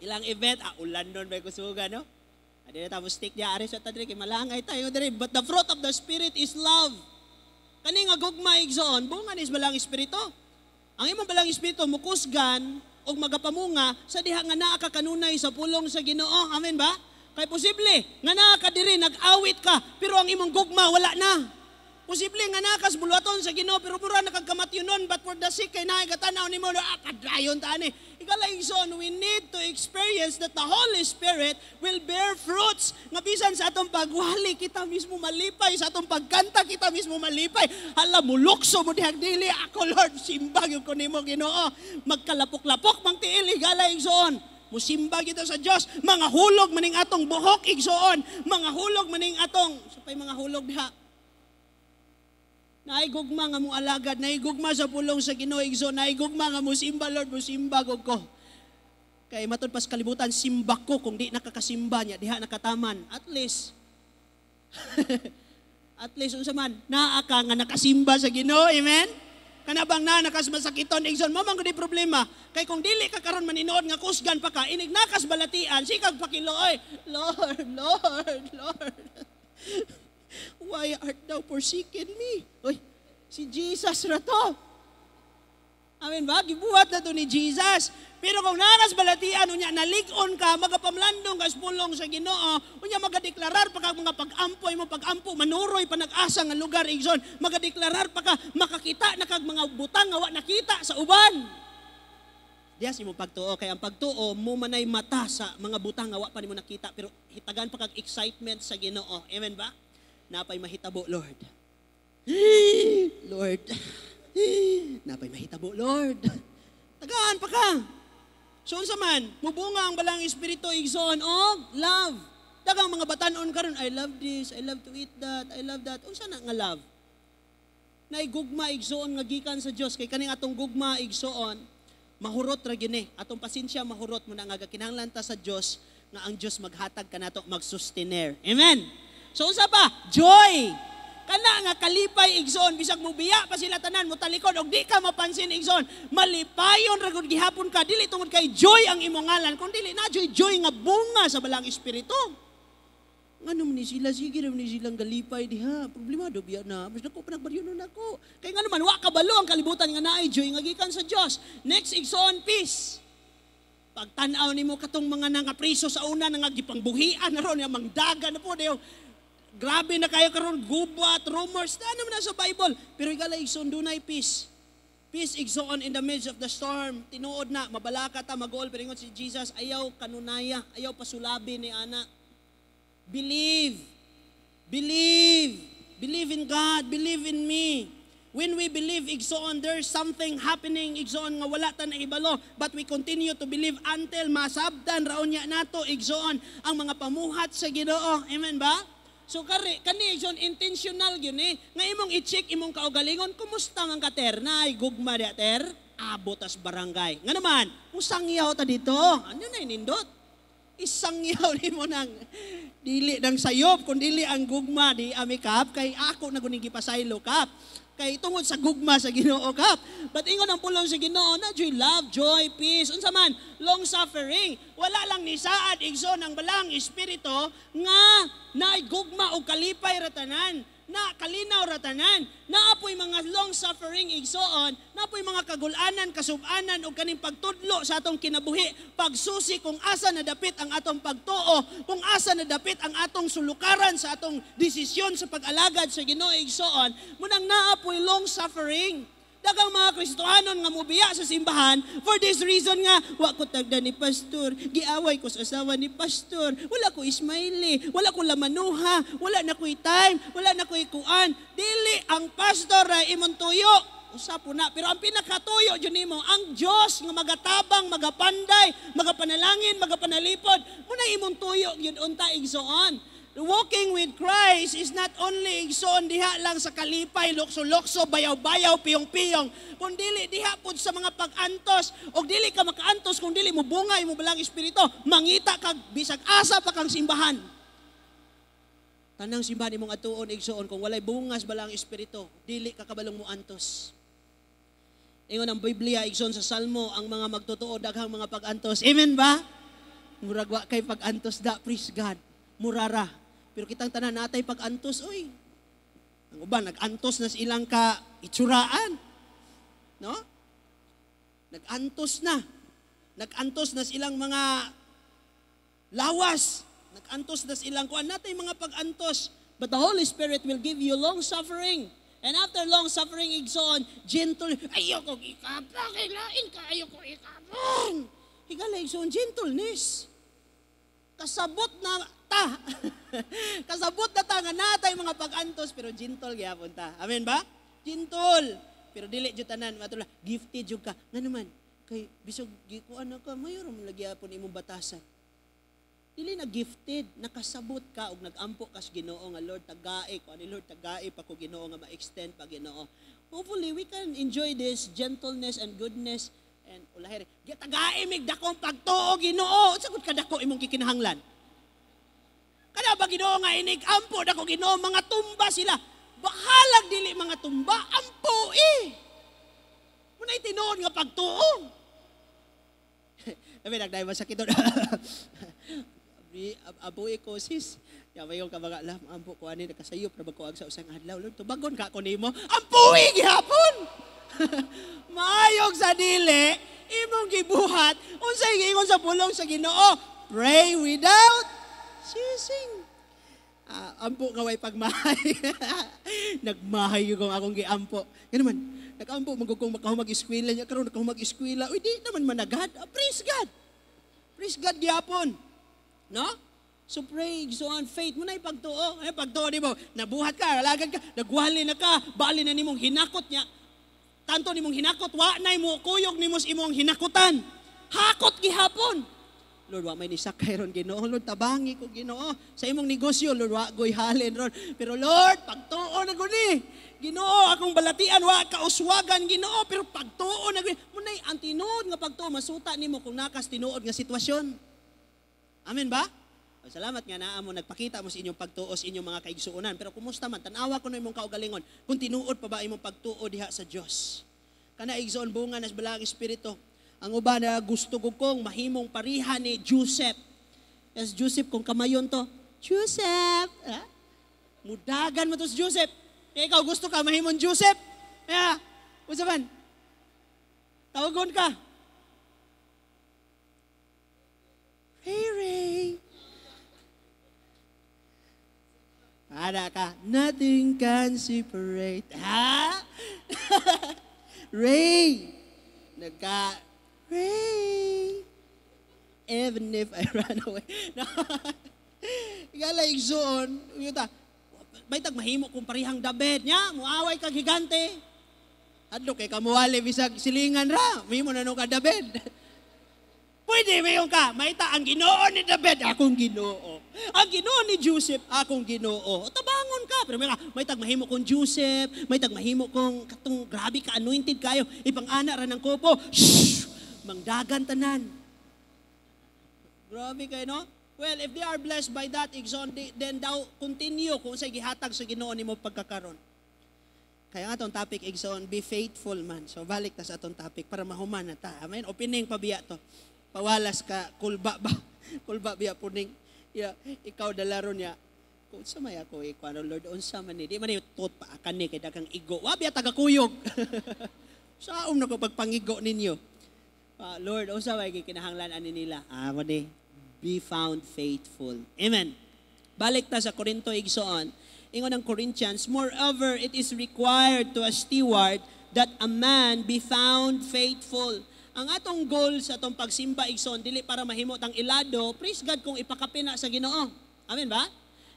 Ilang event, ulan nun may kusuga, no? Adi na tapos stick niya, ari sa tadri, kay malangay tayo diri. "But the fruit of the Spirit is love." Kani nga gugma, igsoon, bunga ni balang Espiritu. Ang imong balang Espiritu mukusgan og magapamunga sa diha nga naa ka kanunay sa pulong sa Ginoo. Amen ba? Kay posible nga naa ka diri nag-awit ka pero ang imong gugma wala na. Posible nga naa ka sa buluhaton sa Ginoo pero mura na kag kamatyonon, but for the sake kay naay gatanaw nimo, kadayon ta ani. Igala, igsoon, we need to experience that the Holy Spirit will bear fruits. Nga bisan sa atong pagwali, kita mismo malipay. Sa atong pagkanta, kita mismo malipay. Hala, mulukso mo dihang dili. Ako, Lord, simba gyud ko nimo, Ginoo. Magkalapok-lapok mang tiil, higala, igsoon. Musimba kita sa Dios. Mga hulog maning atong buhok, igsoon. Mga hulog maning atong, sa pay mga hulog diha. Naay gugma nga mo alagad, naay gugma sa pulong sa Ginoo, igsoon, naay gugma nga mo simba, Lord, mo simba gud ko. Kay matud pas kalibutan simba ko kung di nakakasimba niya, diha nakataman. At least unsa man, naa ka nga nakasimba sa Ginoo, amen? Kana bang na nakas masakiton, igsoon, mo man gud problema. Kay kung dili ka karon maninood nga kusgan pa ka, inig nakas balatian, sikag pakilooy, "Lord, Lord, Lord. Why art thou forsaken me?" Uy, si Jesus ra to. Amen ba? Gibuhat na to ni Jesus. Pero kung nakas balatian, unya nalig-on ka, magapamlandong ka sa pulong sa Ginoo, unya magadeklarar pa ka mga pag-ampo mo pag-ampo, manuroy pa nag-asa nga lugar, igsoon, magadeklarar pa ka, makakita na kag mga butang nga wa nakita sa uban. Diya sa imong pagtuo, kay ang pagtuo mo manay mata sa mga butang nga wa pa nimo nakita, pero hitagan pa kag excitement sa Ginoo. Amen ba? Napay mahitabo, Lord. Lord. Napay mahitabo, Lord. Tagaan pa ka. So unsa man, mubunga ang balang Espiritu, igsoon, og love. Dagang mga batanon karon, "I love this, I love to eat that, I love that." Unsa na nga love? Naay gugma, igsoon, nga gikan sa Dios, kay kaning atong gugma, igsoon, mahurot ra gyud ni. Atong pasensya mahurot mo na nga kinahanglan ta sa Dios nga ang Dios maghatag kanato, magsustener. Amen. So unsa pa? Joy. Kana nga kalipay, igsoon, bisag mubiya pa sila tanan, motalikod og di ka mapansin, igsoon, malipayon ra gud gihapon ka, dili tungod kay Joy ang imong ngalan, kun dili na joy joy nga bunga sa balang Espiritu. Ngano man ni sila, sige ra man ni silang galipay diha. Problemado biya na, mas dako pa nagbaryo nun ako. Kay ngano man wa kabalo ang kalibutan nga naay joy nga gikan sa Dios. Next, igsoon, peace. Pagtan-aw nimo katong mga nangapriso sa una nga gipangbuhian na ron, mangdaga na po dayo. Grabe na kayo karon, gubat, rumors, ano man na sa Bible. Pero higala, igsoon, dunay peace. Peace, igsoon, in the midst of the storm. Tinuod na, mabalaka ta, maguol, pero ingon si Jesus, ayaw kanunaya, ayaw pasulabi ni ana. Believe. Believe. Believe in God. Believe in me. When we believe, igsoon, there's something happening, igsoon, nga wala ta naibalo. But we continue to believe until masabtan raon niya nato, igsoon, ang mga pamuhat sa Ginoo. Amen ba? So kari kani, igsoon, intentional gyud ni nga imong i-check imong kaugalingon, kumusta man ka, ter? Naay gugma diha, ter? Abot tas barangay. Nga naman, musangyaw ta dito. Ano na nindot? Isangyaw nimo nang dili nang sayop kung dili ang gugma di ami kap kay ako na guning gipasaylo kap kay tungod sa gugma sa Ginoo kap. But ingon ang pulong sa Ginoo na joy, love, joy, peace, unsa man, long suffering. Wala lang ni saad, igsoon, ang balang espiritu nga naay gugma o kalipay ratanan na kalinaw ratanan, naapoy mga long suffering, igsoon, naapoy mga kagulanan, kasubanan ug kaning pagtudlo sa atong kinabuhi, pagsusi kung asa nadapit ang atong pagtuo, kung asa nadapit ang atong sulukaran sa atong desisyon sa pag-alagad sa Ginoo, igsoon, munang naapoy long suffering. Daghang mga Kristohanon nga mubiya sa simbahan for this reason nga wa ko tagda ni pastor, giaway ko sa asawa ni pastor, wala ko smiley, wala ko lamanuha, wala na ko'y time, wala na ko'y kuan. Dili ang pastor ay imong tuyo. Usa po na. Pero ang pinakatuyo dyan nimo, ang Diyos nga magatabang, magapanday, magapanalangin, magapanalipod, muna imong tuyo yun unta, igsoon. Walking with Christ is not only, igsoon, diha lang sa kalipay, lukso-lukso, bayaw-bayaw, piyong-piyong, kung dili diha pud sa mga pag-antos. O dili ka makaantos kung dili mo bunga imo balang espiritu. Mangita kag bisag asa pa kang simbahan. Tanang simbahan imong atuon, igsoon, kung walay bungas balang espiritu, dili ka kabalong mo antos. Ingon ang Biblia, igsoon, sa Salmo, ang mga magtotoo daghang mga pag-antos. Amen ba? Murag wa kay pag-antos da, praise God. Murara. Pero kitang tanan natay pag-antos, oy. Ang uban nag-antos na sa ilang ka itsuraan. No? Nag-antos na. Nag-antos na sa ilang mga lawas. Nag-antos na sa ilang kuan natay mga pag-antos. But the Holy Spirit will give you long suffering. And after long suffering, igsoon, gentle. Ayoko ikabang, lain ka, ayoko ikabang. Higala, igsoon, gentleness. Kasabot na ta. Kasabot na ta nga natay mga pag-antos, pero gentle gyapon ta. Amen ba? Gentle. Pero dili jud tanan matula gifted jud ka. Nga naman kay bisag gikuan na ka, mayor mo lagi gyapon imong batasan. Dili na gifted, nakasabot ka og nagampo ka sa Ginoo nga, "Lord, tagae ko ani, Lord, tagae pa ko, Ginoo, nga ma-extend pa, Ginoo." Hopefully we can enjoy this gentleness and goodness and ulahi. Tagae mig dakong pagtuo, Ginoo. Unsa gud kadako imong gikinahanglan? Kana ba, Ginoo, nga inig ampo dako, Ginoo, mga tumba sila. Bahalag dili mga tumba, ampo eh. Munay tinuod nga pagtuo. Sabi nagdahil masakit doon. Abuy ko sis. Ya mayon ka mga alam, ampo ko ani, nakasayop na bagko sa usang adlaw. Lord, tubagon ka ko nimo. Ampuy gihapon. Maayog sa dili imong gibuhat unsay giingon sa pulong sa Ginoo. Pray without ceasing. Ampo nga way pagmahay. Nagmahay yung kung akong giampo. Ganun man, nag-ampo man kung makahumag eskwela niya karon nakahumag eskwela. Uy, di naman managad. Praise God. Praise God gyapon. No? So pray, so on faith mo na ipagtuo. Ay, pagtuo di mo, nabuhat ka, alagad ka, nagwali na ka, bali na nimong hinakot niya. Tanto nimong hinakot, wa na mo kuyog nimo sa imong hinakutan. Hakot gihapon. Lord, wa may nisakay ron, Ginoo. Lord, tabangi ko, Ginoo. Sa imong negosyo, Lord, wa goy halin ron. Pero Lord, pagtuo na guni. Ginoo, akong balatian, wa kauswagan, Ginoo. Pero pagtuo na guni. Munay, ang tinuod nga pagtuo, masuta nimo kung nakas tinuod nga sitwasyon. Amen ba? O, salamat nga naa mo, nagpakita mo sa inyong pagtuo sa inyong mga kaigsuonan. Pero kumusta man, tanawa ko na imong kaugalingon kung tinuod pa ba imong pagtuo diha sa Dios. Kana, igsoon, bunga nas balang espiritu. Ang uban na gusto ko kong mahimong pariha ni Joseph. Yes, Joseph, kung kamayon to, Joseph! Ha? Mudagan mo to si Joseph. Kaya ikaw gusto ka mahimong Joseph. Yeah. Unsa man? Tawagon ka. Ray Ray. Para ka, nothing can separate. Ha? Ray! Nagka, Ray! Even if I run away. No. Igala igsuon, yun ta, baytag mahimo kung parihang David nya, muaway kag higante. Adlo kay kamuwali bisag silingan ra, mahimo na no ka David. Pwede mayon ka, maita ang Ginoo ni David, akong Ginoo. Ang Ginoo ni Joseph, akong Ginoo. Tabangon ka, pero may tag mahimo kong Joseph, may tag mahimo kong katong grabe ka anointed kayo, ipang-ana ra ng kopo. Shh! Mangdagan tanan. Grabe kayo, no? Well, if they are blessed by that, igsoon, then thou continue kung sa gihatag sa Ginoo nimo pagkakaron. Kaya nga atong topic, igsoon, be faithful man. So balik ta sa atong topic para mahuman na ta. Amen. Opening pabiya to. Pawalas ka, kulba ba? Kulba biya puning. Ya, ikaw dalaro niya. Kung sa may ako, ikuano, Lord, unsa man ni. Di man ni tut pa akan ni, kay daghang igo. Wa biya tagakuyog. Saom na ko pagpangigo ninyo. Lord, unsa may kinahanglan ani nila? Ah, mo di. Be found faithful. Amen. Balik ta sa Korinto, igsoon. Ingon ang Corinthians, moreover, it is required to a steward that a man be found faithful. Ang atong goal sa atong pagsimba, igsoon, dili para mahimo tang ilado, praise God kung ipakapina sa Ginoo. Amen ba?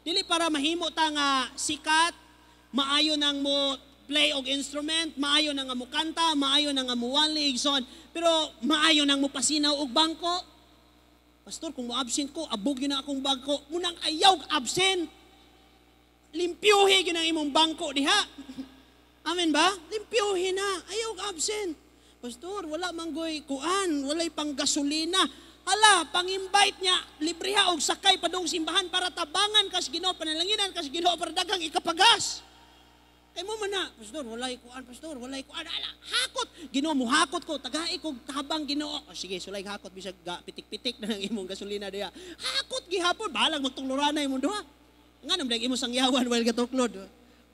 Dili para mahimo ta nga sikat, maayo nang mo play og instrument, maayo nang nga mo kanta, maayo nang nga muwali, igsoon, pero maayo nang mo pasinaw og bangko. Pastor, kung mo-absent ko, abog yun na akong bangko. Munang ayaw absent. Limpyuhi yun ang imong bangko diha. Amen ba? Limpyuhi na. Ayaw absent. Pastor, wala manggoy kuan, walay panggasolina. Hala, pang-invite niya, libreha og sakay padung simbahan para tabangan kas Ginoo, panalanginan kas Ginoo para daghang ikapagas. Kay mo man na, pastor, walay kuan, pastor, walay kuan. Ala, hakot. Ginoo mo hakot ko, tagai ko tabang Ginoo. O sige, sulay hakot bisag pitik-pitik na ang imong gasolina diha. Hakot gihapon, bahalag magtungloranay imong duha. Nganong dag imo sangyawan while gatuklod.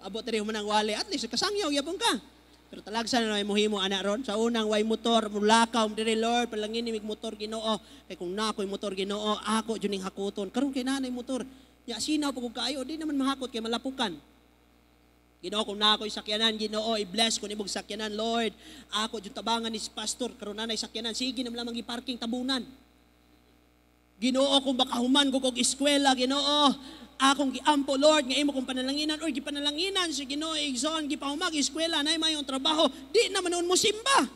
Abot diri man ang wali, at least kasangyaw gyapon ka. Pero talagsan na mo himo ana ron sa unang way motor, mulakaw diri Lord, palangin ni motor Ginoo. Kay kung na ako'y motor Ginoo, ako jud ning hakuton. Karon kay nanay motor. Nya sinaw pag kaayo, di naman mahakot kay malapukan. Ginoo, kung na ako'y sakyanan, Ginoo, i-bless ko nimong sakyanan, Lord. Ako jud tabangan ni pastor, karon nanay sakyanan, sige naman lamang i-parking tabunan. Ginoo, kung baka human ko kog eskwela, Ginoo, akong giampo, Lord, nga imo kong panalanginan, or gipanalanginan si Ginoo, igsoon, gipahumag, eskwela, na mayong trabaho, di naman noon mo simba.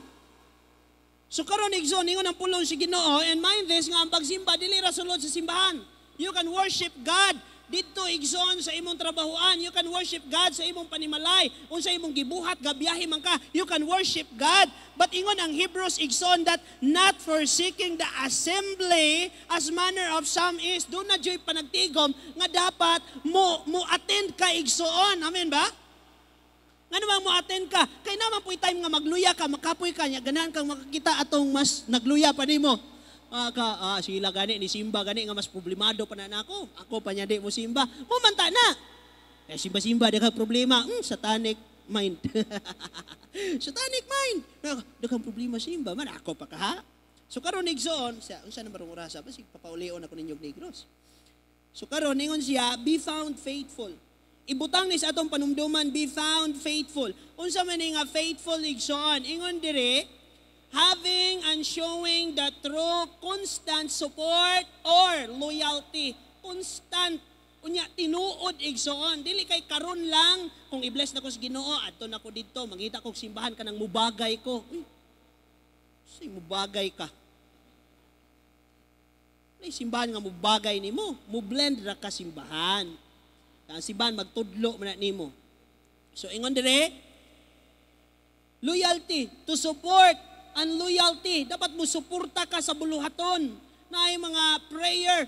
So karon igsoon, ingon ang pulong si Ginoo, and mind this, nga ang pagsimba, dili ra sulod sa simbahan. You can worship God didto igsoon sa imong trabahoan. You can worship God sa imong panimalay. Unsa imong gibuhat, gabiyahe man ka, you can worship God. But ingon ang Hebrews igsoon that not forsaking the assembly as manner of some is. Doon na joy panagtigom nga dapat mo attend ka igsoon. Amen ba? Nga naman mo attend ka, kay naman po'y time nga magluya ka, makapoy ka, ganahan kang makakita atong mas nagluya pa nimo. Sila gani ni Simba gani nga mas problemado pa na nako. Ako pa niya di mo simba. Mo manta na. Eh, simba-simba di ka problema. Satanic mind. Satanic mind. Daghang problema simba man ako pa ka ha. So karon igsoon sa unsa na barong orasa basig papaulion ako ninyo Negros. So karon ingon siya, be found faithful. Ibutang ni sa atong panumduman, be found faithful. Unsa man ni nga faithful igsoon? Ingon dire, having and showing the true constant support or loyalty. Constant. Unya, tinuod igsoon. Dili kay karon lang, kung i-bless na ko sa Ginoo, adto na ko didto, mangita kog simbahan kanang mubagay ko. Uy, say mubagay ka. May simbahan nga mubagay nimo, mublend ra ka simbahan. Ang simbahan magtudlo man na nimo. So ingon dire, loyalty, to support and loyalty. Dapat mo suporta ka sa buluhaton. Na ay mga prayer.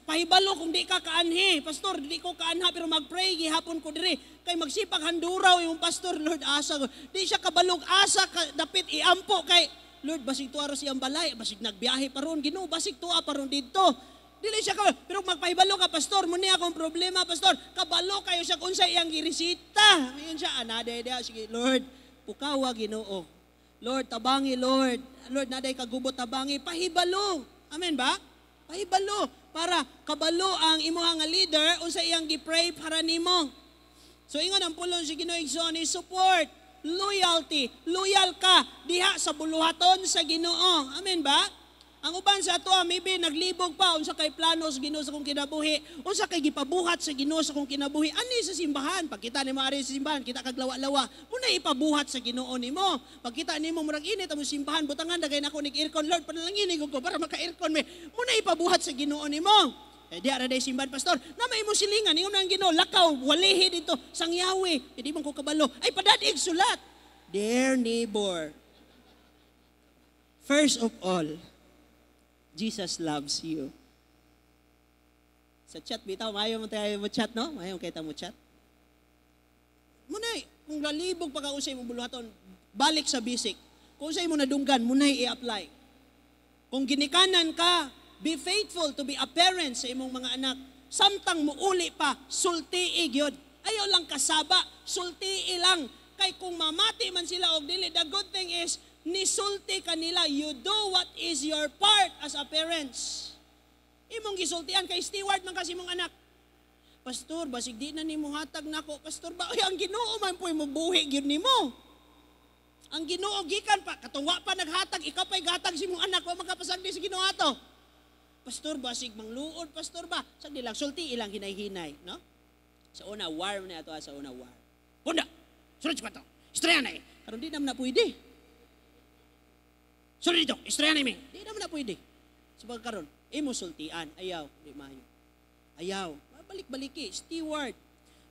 Pahibalo kung di ka kaanhi. Pastor, di ko kaanha pero mag-pray gihapon ko diri. Kay magsipag handuraw yung pastor, Lord, asa ko. Di siya kabalog asa ka, dapit iampo kay Lord, basig tuwa ro siyang balay, basig nagbiyahe pa ron, Ginoo, basig tuwa pa ron didto. Dili siya ka, pero magpahibalo ka, pastor, muni akong problema, pastor. Kabalo kayo siya kung sa iyang giresita. Ngayon siya, anade dia, sige, Lord, pukawa Ginoo. Lord, tabangi, Lord. Lord, naday kagubot tabangi, pahibalo. Amen ba? Pahibalo para kabalo ang imuha nga leader unsa iyang gi-pray para nimo. So ingon ang pulong si Ginoo igsoon is support. Loyalty. Loyal ka diha sa buluhaton sa Ginoo. Amen ba? Ang uban sa ato, maybe naglibog pa unsa kay plano sa Ginoo sa kong kinabuhi, unsa kay gipabuhat sa Ginoo sa kong kinabuhi ani sa simbahan. Pagkita nimo ari sa simbahan, kita kag lawa-lawa, muna ipabuhat sa Ginoo nimo. Pagkita nimo murag init ang simbahan, butangan dagay nako nig aircon, Lord, panalangini ko para maka-aircon me. Muna ipabuhat sa Ginoo nimo. Eh, di ara day simbahan, pastor. Na may imong silingan, ingon ang Ginoo, lakaw, walihi dito, sangyawi. Hindi man ko kabalo. Ay, padadig sulat. Dear neighbor, first of all, Jesus loves you. Sa chat, bitaw, maayo mo tayo mo chat, no? Maayo kay ta mo chat. Munay, kung lalibog pa ka usay mo buluhaton, balik sa basic. Kung usay mo nadunggan, munay i-apply. Kung ginikanan ka, be faithful to be a parent sa imong mga anak. Samtang muuli pa, sultii gyud. Ayaw lang kasaba, sultii lang. Kay kung mamati man sila og dili, the good thing is, nisulti kanila, you do what is your part as a parents. Imong gisultian kay steward man kasi imong anak. Pastor, basig di na nimo hatag nako. Pastor ba, ay, ang Ginoo man po'y mobuhi gyud nimo. Ang Ginoo gikan pa katong wa pa naghatag, ikaw pa'y gatag sa imong anak, wa makapasagdi sa Ginoo ato. Pastor, basig mangluod, pastor ba? Sagdi lang sulti ilang hinay-hinay, no? Sa una warm na ato, sa una warm. Punda. Sulod sa kwarto. Istorya na eh. Karon di naman na pwede. Sulod dito, istorya na mi. Di naman na pwede. Sa pagkaron, imo sultian, ayaw, di maayo. Ayaw, balik-baliki, steward.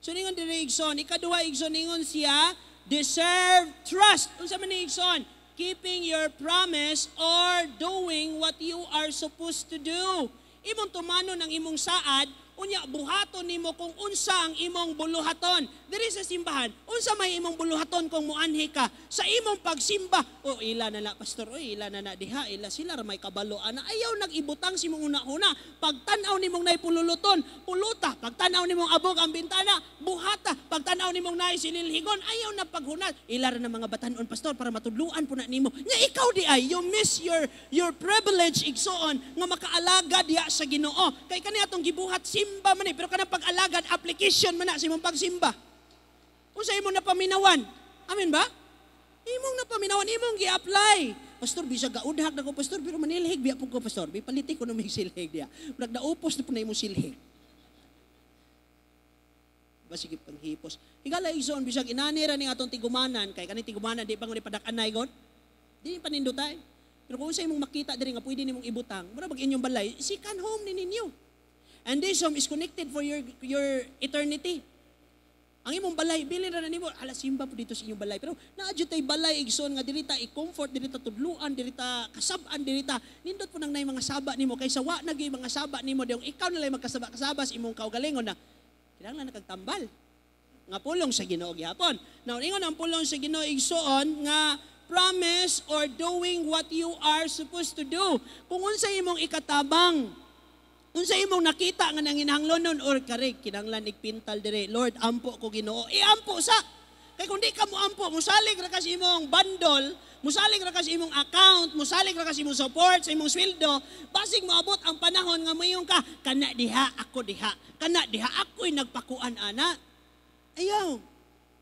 So ningon diri, igsoon, ikaduha, igsoon, ningon siya, deserve trust. Unsa man ni, igsoon? Keeping your promise or doing what you are supposed to do. Imong tumanon ang imong saad, unya buhaton nimo kung unsa ang imong buluhaton. Diri sa simbahan, unsa may imong buluhaton kung muanhi ka sa imong pagsimba? O ila na na, pastor, o ila na na diha, ila sila ra may kabalo ana. Ayaw nag-ibutang si imong una-una. Pagtan-aw nimong nay pululuton, puluta. Pagtan-aw nimong abog ang bintana, buhata. Pagtan-aw nimong nay sililhigon, ayaw na paghunat. Ila ra na mga batanon, pastor, para matudluan po na nimo. Nya ikaw di ay you miss your privilege, igsoon, nga makaalagad diha sa Ginoo. Kay kani atong gibuhat, simba man eh, pero kanang pag-alagad, application man na sa imong pagsimba. Unsa imong napaminawan? Amen ba? Imong napaminawan, imong gi-apply. Pastor, bisag gaudhak na ko, pastor, pero manilhig biya po ko, pastor. Bi paliti ko na may silhig diya. Murag naupos na po na imong silhig. Basig panghipos. Higala, igsoon, bisag inani ra ning atong tigumanan, kay kaning tigumanan di pa nguni padak-anay god. Di panindutay. Pero kung unsa imong makita diri nga pwede nimong ibutang, mura bag inyong balay, second home ni ninyo. And this home is connected for your eternity. Ang imong balay, bilin ra na nimo, ala, simba po dito sa inyong balay. Pero naa jud tay balay, igsoon, nga diri ta i-comfort, diri ta tudluan, diri ta kasab-an, diri ta nindot po nang nay mga saba nimo kaysa wa na gyud mga saba nimo diyong ikaw na lang magkasaba-kasaba sa imong kaugalingon na kinahanglan na kag tambal nga pulong sa Ginoo gihapon. Now, ingon ang pulong sa Ginoo, igsoon, nga promise or doing what you are supposed to do. Kung unsa imong ikatabang, unsa imong nakita nga nanginahanglonon or karig kinahanglan igpintal dire, Lord, ampo ko Ginoo, iampo sa. Kay kung di ka mo ampo, musalig ra ka sa imong bandol, musalig ra ka sa imong account, musalig ra ka sa imong support, sa imong sweldo, basig moabot ang panahon nga moingon ka, kana diha ako diha, kana diha ako'y nagpakuan ana. Ayaw.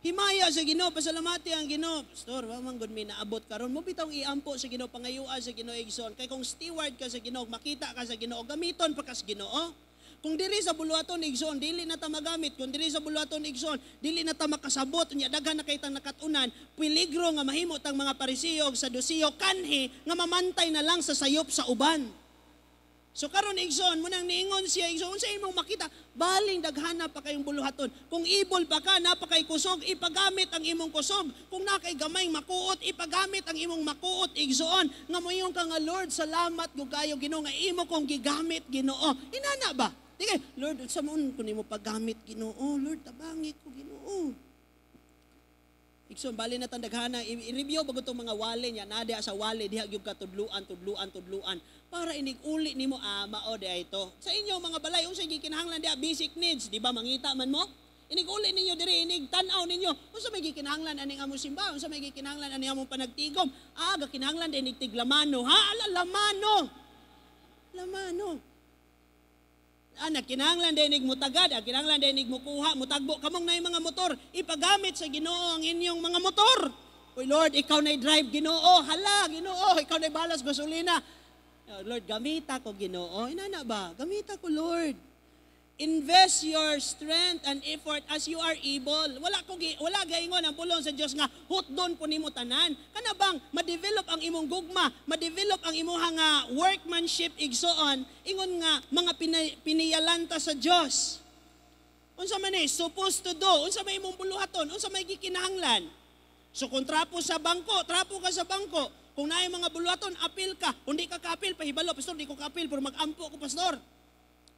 Himaya sa Ginoo, pasalamati ang Ginoo. Pastor, wa man gud mi naabot karon. Mo bitawng iampo sa Ginoo, pangayua sa Ginoo, igsoon. Kay kung steward ka sa Ginoo, makita ka sa Ginoo, gamiton pa ka sa Ginoo. Kung diri sa buluhaton, igsoon, dili na ta magamit. Kung diri sa buluhaton, igsoon, dili na ta makasabot. Unya daghan na kay tang nakatunan, peligro nga mahimo tang mga Parisiyo og Sadusiyo kanhi nga mamantay na lang sa sayop sa uban. So karon, igsoon, munang niingon siya, igsoon, sa imong makita, baling daghana pa kayong buluhaton. Kung ibol pa ka, napakay kusog, ipagamit ang imong kusog. Kung nakay gamay makuot, ipagamit ang imong makuot, igsoon. Nga moingon ka nga, Lord, salamat gud kayo Ginoo nga imo kong gigamit, Ginoo. Inana ba? Di kay, Lord, sa moon ko nimo paggamit, Ginoo. Lord, tabangi ko, Ginoo. Igsoon, bali na tang daghana, i-review bago itong mga wali niya, na diha sa wali, diha gyud ka tudluan, tudluan, tudluan, para inig-uli nimo, ah, mao di ay ito. Sa inyo mga balay, unsa gikinahanglan diha, basic needs, di ba, mangita man mo? Inig-uli ninyo diri, inig tan-aw ninyo, unsa may gikinahanglan aning among simba, unsa may gikinahanglan aning among panagtigom? Ah, gakinahanglan din inig tiglamano, ha? Ala, lamano. Lamano. Ana, kinahanglan din mo tagad, kinahanglan din mo kuha, mutagbo kamong na mga motor, ipagamit sa Ginoo ang inyong mga motor. Uy Lord, ikaw na drive Ginoo, hala Ginoo, ikaw na balas gasolina. Lord, gamita ko Ginoo. Inana ba? Gamita ko, Lord. Invest your strength and effort as you are able. Wala gaingon ang pulong sa Dios nga hutdon po nimo tanan. Kana bang ma-develop ang imong gugma, ma-develop ang imuha nga workmanship, igsoon, ingon nga mga piniyalanta sa Dios. Unsa man ni supposed to do? Unsa may imong buluhaton? Unsa may gikinahanglan? So kung trapo sa bangko, trapo ka sa bangko. Kung naay mga buluhaton, apil ka. Kung di ka kaapil, pahibalo, "Pastor, di ko kaapil, pero mag-ampo ko, Pastor."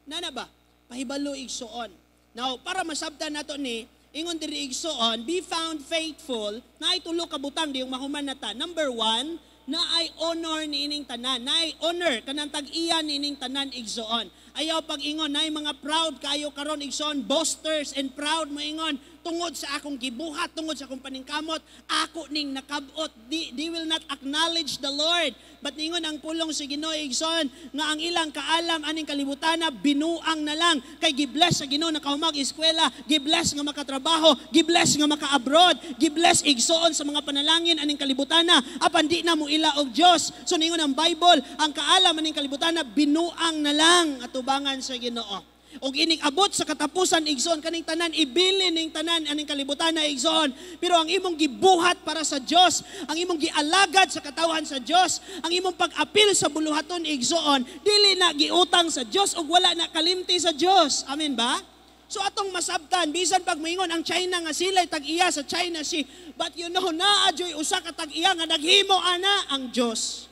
Nana ba? Pahibalo, igsoon. Now, para masabtan nato ni, ingon diri, igsoon, be found faithful, na ay tulo ka butang di yung mahuman na ta. Number one, na ay honor ni ining tanan, na ay honor kanang tag-iya ni ining tanan, igsoon. Ayaw pag-ingon, na ay mga proud kayo karon, igsoon, boasters and proud moingon, "Tungod sa akong gibuhat, tungod sa akong paningkamot, ako ning nakabot." They will not acknowledge the Lord. But ningon ang pulong sa Ginoo, igsoon, nga ang ilang kaalam aning kalibutana binuang na lang kay gibless sa Ginoo nakahumag eskwela, gibless nga makatrabaho, gibless nga maka-abroad, gibless, igsoon, sa mga panalangin aning kalibutana apan di na mo ila og Dios. So ningon ang Bible, ang kaalam aning kalibutana binuang na lang atubangan sa Ginoo. Og inig abot sa katapusan, igsoon, kaning tanan ibilin ning tanan aning kalibutan na, igsoon. Pero ang imong gibuhat para sa Dios, ang imong gialagad sa katawhan sa Dios, ang imong pag-apil sa buluhaton, igsoon, dili na giutang sa Dios ug wala na kalimti sa Dios. Amen ba? So atong masabtan, bisan pag moingon ang China nga sila'y tag-iya sa China Sea, but naa joy usa ka tag-iya nga naghimo ana, ang Dios.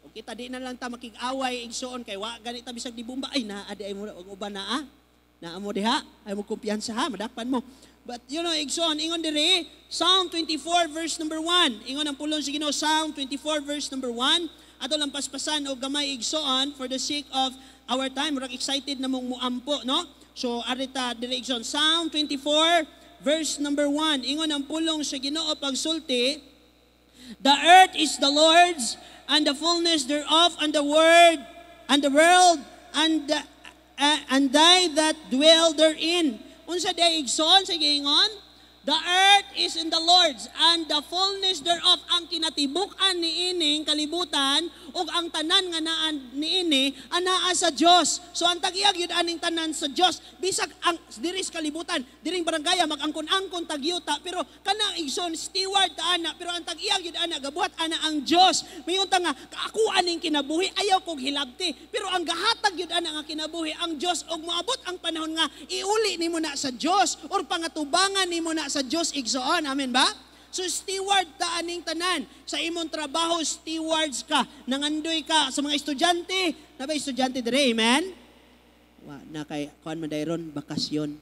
O kita di na lang ta makig-away, igsoon, kay wa gani ta bisag di bumba ay naa di ay mo og uban naa. Naa mo diha, ay mo kumpiyansa ha, madakpan mo. But igsoon, ingon diri, Psalm 24 verse number 1. Ingon ang pulong sa Ginoo, Psalm 24 verse number 1. Ato lang paspasan og gamay, igsoon, for the sake of our time. Murag excited na mong muampo, no? So arita diri, igsoon, Psalm 24 verse number 1. Ingon ang pulong sa Ginoo pagsulti, "The earth is the Lord's and the fullness thereof and the world and they that dwell therein." Unsa day, igsoon, sa giingon? The earth is in the Lord's and the fullness thereof, ang kinatibuk-an niining kalibutan ug ang tanan nga naan niini anaa sa Dios. So ang tag-iya gyud aning tanan sa Dios. Bisag ang diri sa kalibutan, diring barangaya mag-angkon-angkon tagyuta, pero kana, igsoon, steward ta ana, pero ang tag-iya gyud ana, gabuhat ana ang Dios. Mayon ta nga ako aning kinabuhi ayaw kog hilabti, pero ang gahatag gyud ana nga kinabuhi ang Dios ug moabot ang panahon nga iuli nimo na sa Dios or pangatubangan nimo na sa Dios, igsoon. Amen ba? So steward ta aning tanan. Sa imong trabaho, stewards ka. Nangandoy ka sa mga estudyante. Na ba estudyante dire? Amen? Wa na kay kuan man dayron bakasyon.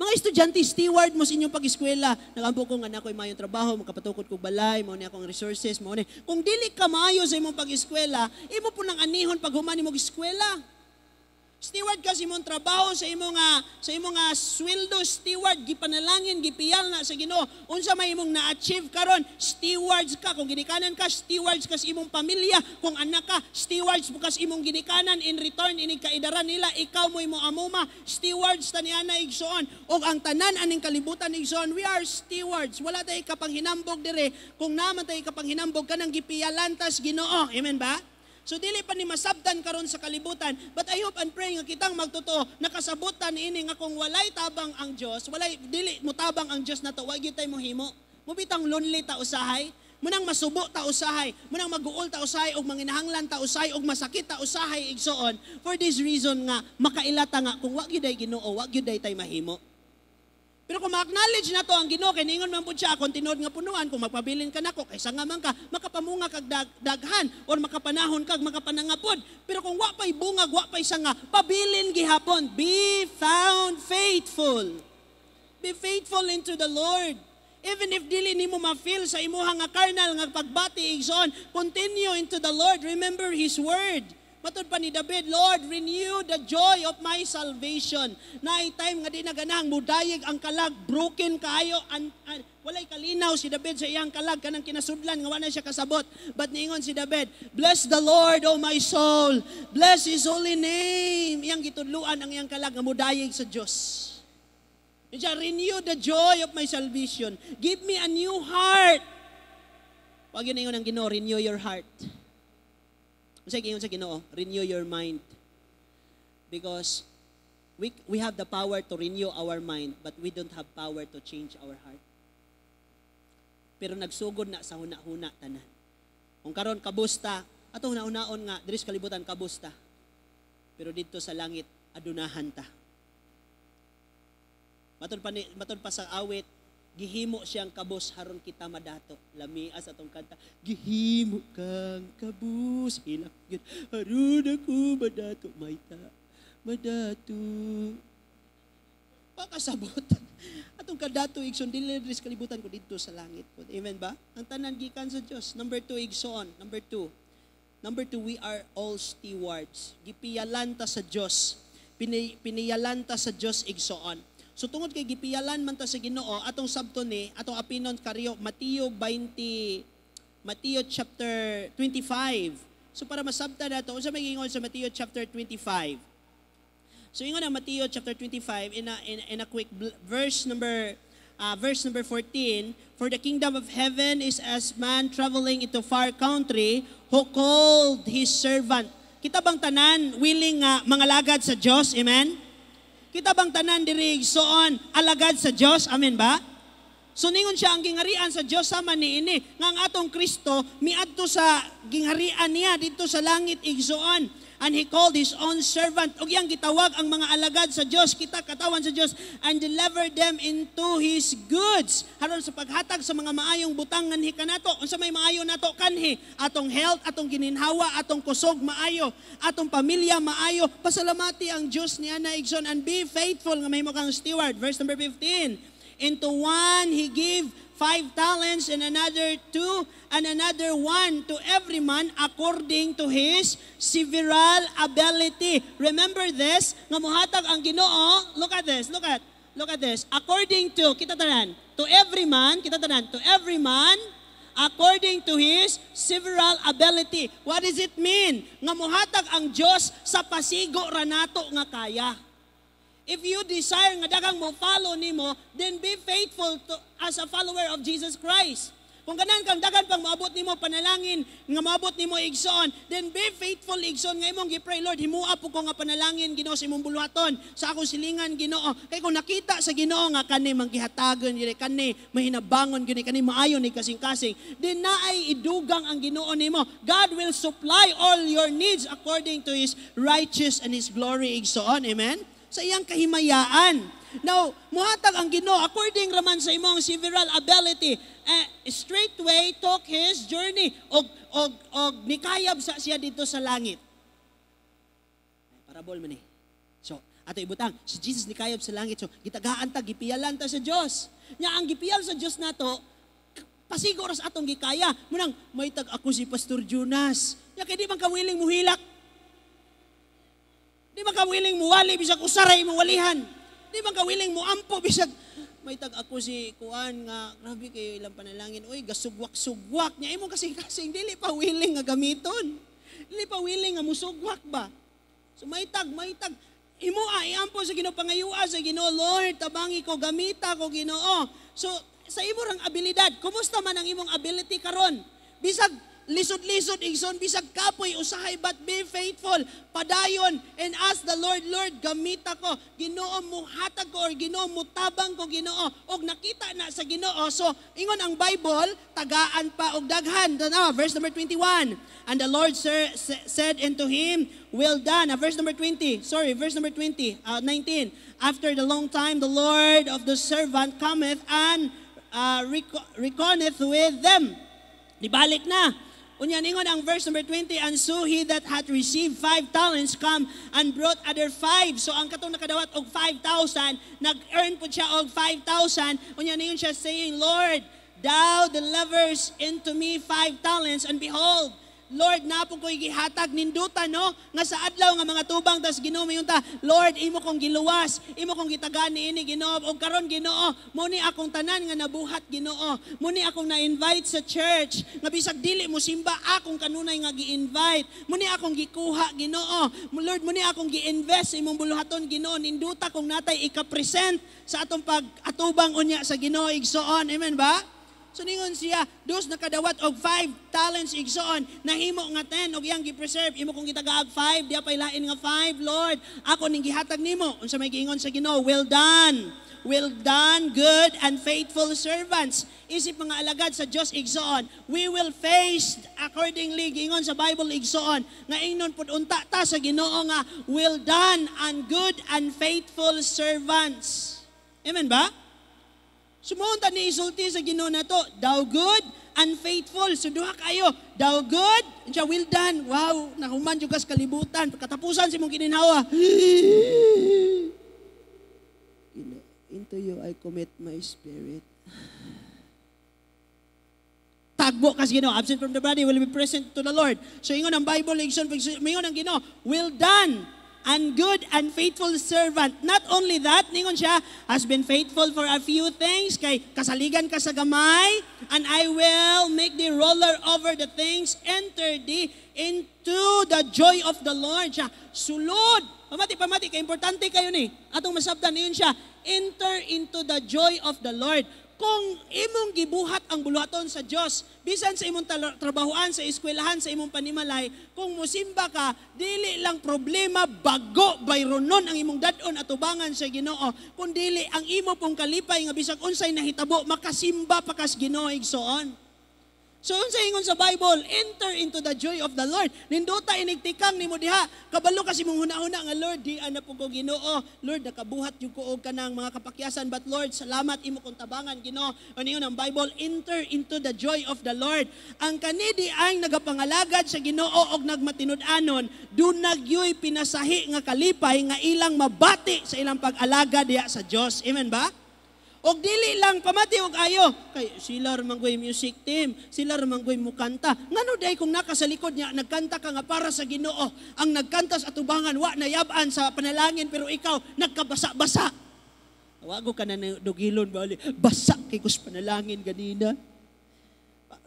Mga estudyante, steward mo sa inyong pag-eskwela. Nagampo ko nga na ako'y mayong trabaho, makapatukod kog balay, mao ni akong resources, mao ni. Kung dili ka maayo sa imong pag-eskwela, imo po nang anihon pag human nimo eskwela. Steward ka sa imong trabaho, sa imong nga sweldo, steward, gipanalangin, gipiyal na sa Ginoo. Unsa may imong na-achieve karon, stewards ka. Kung ginikanan ka, stewards ka sa imong pamilya. Kung anak ka, stewards mo ka sa imong ginikanan. In return, inig kaidaran nila, ikaw mo imong amuma. Stewards ta niana, igsoon. Og ang tanan aning kalibutan, igsoon, we are stewards. Wala tay kapanghinambog dire. Kung naman tay kapanghinambog kanang gipiyalan tas Ginoo. Amen ba? So dili pa ni masabtan karon sa kalibutan, but I hope and pray nga kitang magtotoo nakasabutan ini nga kung walay tabang ang Dios, walay dili mo tabang ang Dios nato, wa gyud tay mohimo. Mubitang lonely ta usahay, munang masubo ta usahay, munang maguol ta usahay og manginahanglan ta usahay og masakit ta usahay, igsoon. For this reason nga makailata nga kung wa gyud ay Ginoo, wa gyud ay tay mahimo. Pero kung ma-acknowledge na to ang Ginoo, kay ningon man pud siya, "Akong tinuod nga punuan, kung magpabilin ka nako, kaysa nga man ka, makapamunga kag daghan, or makapanahon kag makapanangapod." Pero kung wa pa'y bungag, wa pa'y sanga, pabilin gihapon. Be found faithful. Be faithful into the Lord. Even if dili nimo ma-feel sa imuha nga carnal nga pagbati, igsoon, continue into the Lord. Remember His word. Matud pa ni David, "Lord, renew the joy of my salvation." Naay time nga di na ganang mudayeg ang kalag, broken kaayo, walay kalinaw si David sa iyang kalag, kanang kinasudlan nga wala siya kasabot. But niingon si David, "Bless the Lord, O my soul. Bless His holy name." Iyang gitudluan ang iyang kalag nga mudayeg sa Dios. Siya, "Renew the joy of my salvation. Give me a new heart." Wag yun ingon ang Ginoo, "Renew your heart." Unsay giingon sa Ginoo? "Renew your mind." Because we have the power to renew our mind, but we don't have power to change our heart. Pero nagsugod na sa huna-huna tanan. Kung karon kabusta, atong huna-hunaon nga diri sa kalibutan kabusta. Pero dito sa langit adunahan ta. Matud pa sa awit, "Gihimo siyang kabus haron kita madato." Lami sa atong kanta. "Gihimo kang kabus, hilak gyud haron ako madato, mayta madato." Pakasabot. Atong kadato, igsoon, dili diri sa kalibutan ko didto sa langit po. Amen ba? Ang tanan gikan sa Dios. Number two, igsoon. Number two. Number two, we are all stewards. Gipiyalan ta sa Dios. Piniyalan ta sa Dios, igsoon. So tungod kay gipiyalan man ta sa Ginoo, atong sabton ni, atong apinon kariyo Mateo 20, Mateo chapter 25. So para masabta nato, unsa may giingon sa Mateo chapter 25? So ingon ang Mateo chapter 25 in a quick verse number 14, "For the kingdom of heaven is as man traveling into far country who called his servant." Kita bang tanan willing nga mangalagad sa Dios? Amen? Kita bang tanan diri, igsoon, alagad sa Dios? Amen ba? So ningon siya, ang gingharian sa Dios sama niini nga ang atong Kristo miadto sa gingharian niya didto sa langit, igsoon. "And he called his own servant." Ug iyang gitawag ang mga alagad sa Dios, kita katawan sa Dios, "and delivered them into his goods." Haron sa paghatag sa mga maayong butang nganhi kanato. Unsa may maayo nato kanhi? Atong health, atong gininhawa, atong kusog maayo, atong pamilya maayo. Pasalamati ang Dios niya na, igsoon, and be faithful nga mahimo kang steward. Verse number 15. "Into one he gave 5 talents, and another two, and another one, to every man according to his several ability." Remember this, nga muhatag ang Ginoo, look at this, look at this. According to, kita tanan, to every man, kita tanan, to every man, according to his several ability. What does it mean? Nga muhatag ang Dios sa pasigo ra nato nga kaya. If you desire nga daghang mo follow nimo, then be faithful to, as a follower of Jesus Christ. Kung ganahan kang daghan pang moabot nimo panalangin, nga moabot nimo, igsoon, then be faithful, igsoon, nga imong gi-pray, "Lord, himua po ko nga panalangin, Ginoo, sa imong buluhaton, sa akong silingan, Ginoo." Kay kung nakita sa Ginoo nga kani manggihatagon gyud, kani mahinabangon gyud, kani maayo ni kasing-kasing, then naay idugang ang Ginoo nimo. God will supply all your needs according to His righteous and His glory, igsoon. Amen? Sa iyang kahimayaan. Now, muhatag ang Ginoo according raman sa imong several ability. Eh, straightway took his journey og nikayab sa siya didto sa langit. Ay, parabol man eh. So, ato ibutang si Jesus nikayab sa langit. So, gitagaan ta, gipiyalan ta sa Dios. Nya ang gipiyal sa Dios nato, pasigo ras atong gikaya. Munang may tag ako si Pastor Jonas. Nya kay di man ka willing muhilak. Di man ka willing muwali bisag usaray mo walihan. Di man ka willing muampo bisag may tag ako si kuan nga grabe kayo ilang panalangin. Uy, gasugwak-sugwak nya imo kasi kasing dili pa willing nga gamiton. Dili pa willing nga musugwak ba. So may tag imo iampo sa Ginoo, pangayua sa Ginoo, "Lord, tabangi ko, gamita ko, Ginoo." So sa imo rang abilidad, kumusta man ang imong ability karon? Bisag lisod-lisod, igsoon, bisag kapoy usahay, but be faithful. Padayon and ask the Lord, "Lord, gamita ko. Ginoo, muhatag ko or Ginoo, mutabang ko, Ginoo." Og nakita na sa Ginoo. So, ingon ang Bible, tagaan pa og daghan. Tanawa, verse number 21. "And the Lord said unto him, 'Well done.'" Verse number 20. Sorry, verse number 20, 19. "After the long time, the Lord of the servant cometh and reckoneth with them." Dibalik na. Unya ningon ang verse number 20, "And so he that hath received 5 talents come and brought other five." So ang katong nakadawat og 5,000, nag-earn po siya og 5,000. Unya ningon siya, saying, "Lord, thou deliverest unto me 5 talents, and behold, Lord, naa po ko'y gihatag ninduta, no? Nga sa adlaw nga mga tubang tas Ginoo mayon ta, Lord, imo kong giluwas, imo kong gitagaan niini, Ginoo. Og karon, Ginoo, mo ni akong tanan nga nabuhat, Ginoo. Mo ni akong na-invite sa church nga bisag dili mo simba, akong kanunay nga gi-invite. Mo ni akong gikuha, Ginoo. Lord, mo ni akong gi-invest sa imong buluhaton, Ginoo. Ninduta kung natay ika-present sa atong pag-atubang unya sa Ginoo, igsoon. Amen ba? So ningon siya, dos nakadawat og 5 talents, igsoon, nahimo nga 10 og iyang gi-preserve. Imo kong gitagaag 5, diya pay lain nga 5, Lord. Ako ning gihatag nimo. Unsa may giingon sa Ginoo? "Well done. Well done, good and faithful servants." Isip mga alagad sa Dios, igsoon, we will face accordingly giingon sa Bible, igsoon, nga ingnon pud unta ta sa Ginoo nga, "Well done and good and faithful servants." Amen ba? Sumuunta ni isulti sa Ginoo na to, "Thou good and faithful." So duha kayo, thou good, siya well done. Wow, nahuman jud kas kalibutan. Katapusan sa imong gininhawa. "Into you I commit my spirit." Tagbo kas Ginoo, absent from the body will be present to the Lord. So ingon ang Bible, igsoon, ingon ang Ginoo, "Well done and good and faithful servant." Not only that, ningon siya, has been faithful for a few things, kay kasaligan ka sa gamay, and I will make thee ruler over the things, enter thee into the joy of the Lord. Siya, sulod. Pamati, pamati, kay importante kayo ni. Atong masabtan niyon siya, enter into the joy of the Lord. Kung imong gibuhat ang buluhaton sa Dios, bisan sa imong trabahoan, sa eskwelahan, sa imong panimalay, kung musimba ka, dili lang problema bago bayronon ang imong dad-on atubangan sa Ginoo, kun dili ang imo pong kalipay nga bisag unsay nahitabo, makasimba pa kas Ginoo, igsoon. So unsa ingon sa Bible, enter into the joy of the Lord. Nindota inigtikang nimo diha. Kabalo kasi mong huna-huna nga, "Lord, di ana po ko, Ginoo. Lord, nakabuhat jud ko og kanang mga kapakyasan, but Lord, salamat, imo kong tabangan, Ginoo." Ano ingon ang Bible, enter into the joy of the Lord. Ang kanidi ang nagapangalagad sa Ginoo og nagmatinud-anon, duna gyoy pinasahi nga kalipay nga ilang mabati sa ilang pag-alagad diha sa Dios. Amen ba? Og dili lang, pamati og ayo kay sila ra man music team, sila ra man mukanta. Ngano day kung naka sa likod niya nagkanta ka nga para sa Ginoo, ang nagkanta sa atubangan wa nayab-an sa panalangin, pero ikaw nagkabasa-basa. Wago ka na dugilon bali. Basa kay kus panalangin ganina.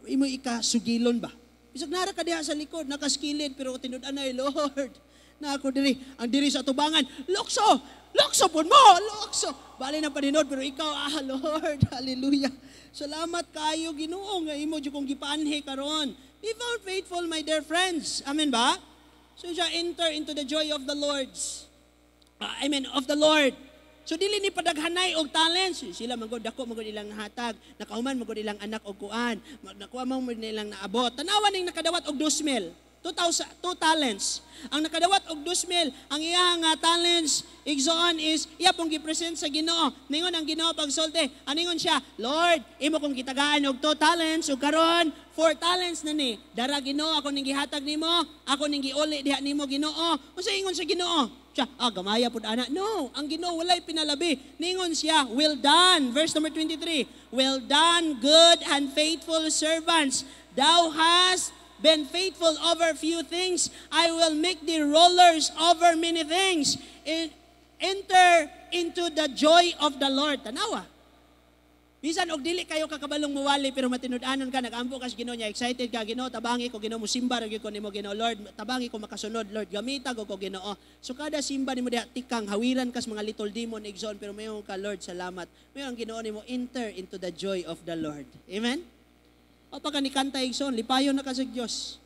Imo ika sugilon ba? Bisag nara ka diha sa likod, nakaskilid, pero tinud-anay, "Lord, na ako diri, ang diri sa atubangan, lokso, lokso pud mo, lokso." Bali na paninod, pero ikaw, ah, Lord, hallelujah. Salamat kayo, Ginoo, nga imo jud kong gipaanhi karon. Be found faithful, my dear friends. Amen ba? So siya, enter into the joy of the Lord's. I mean, of the Lord. So dili ni padaghanay og talents. Sila magod dako magod ilang hatag, nakahuman magod ilang anak og kuan, nakuha mo ilang naabot. Tanawa ning nakadawat og 2,000. 2,000, 2 talents. Ang nakadawat og 2,000, ang iya nga talents, igsoon, is iya pong gi-present sa Ginoo. Ningon ang Ginoo pagsulti, aningon siya, "Lord, imo kong gitagaan og 2 talents ug karon 4 talents na ni. Dara, Ginoo, ako ning gihatag nimo, ako ning giuli diha nimo, Ginoo." Unsa ingon sa Ginoo? Siya, "Ah, gamaya pud ana." No, ang Ginoo walay pinalabi. Ningon siya, "Well done." Verse number 23. "Well done, good and faithful servants. Thou hast been faithful over few things. I will make thee rulers over many things. Enter into the joy of the Lord." Tanawa. Bisan og dili kayo kakabalong muwali, pero matinud-anon ka, nag-ampo ka sa Ginoo niya, excited ka, "Ginoo, tabangi ko, Ginoo, musimba ra gyud ko nimo, Ginoo. Lord, tabangi ko makasunod, Lord, gamita ko ko, Ginoo." So kada simba nimo diha tikang hawiran kas mga little demon, igsoon, pero mayon ka, "Lord, salamat." Mayon ang Ginoo nimo, "Enter into the joy of the Lord." Amen? O pagka ni kanta, igsoon, lipayon na ka sa Dios.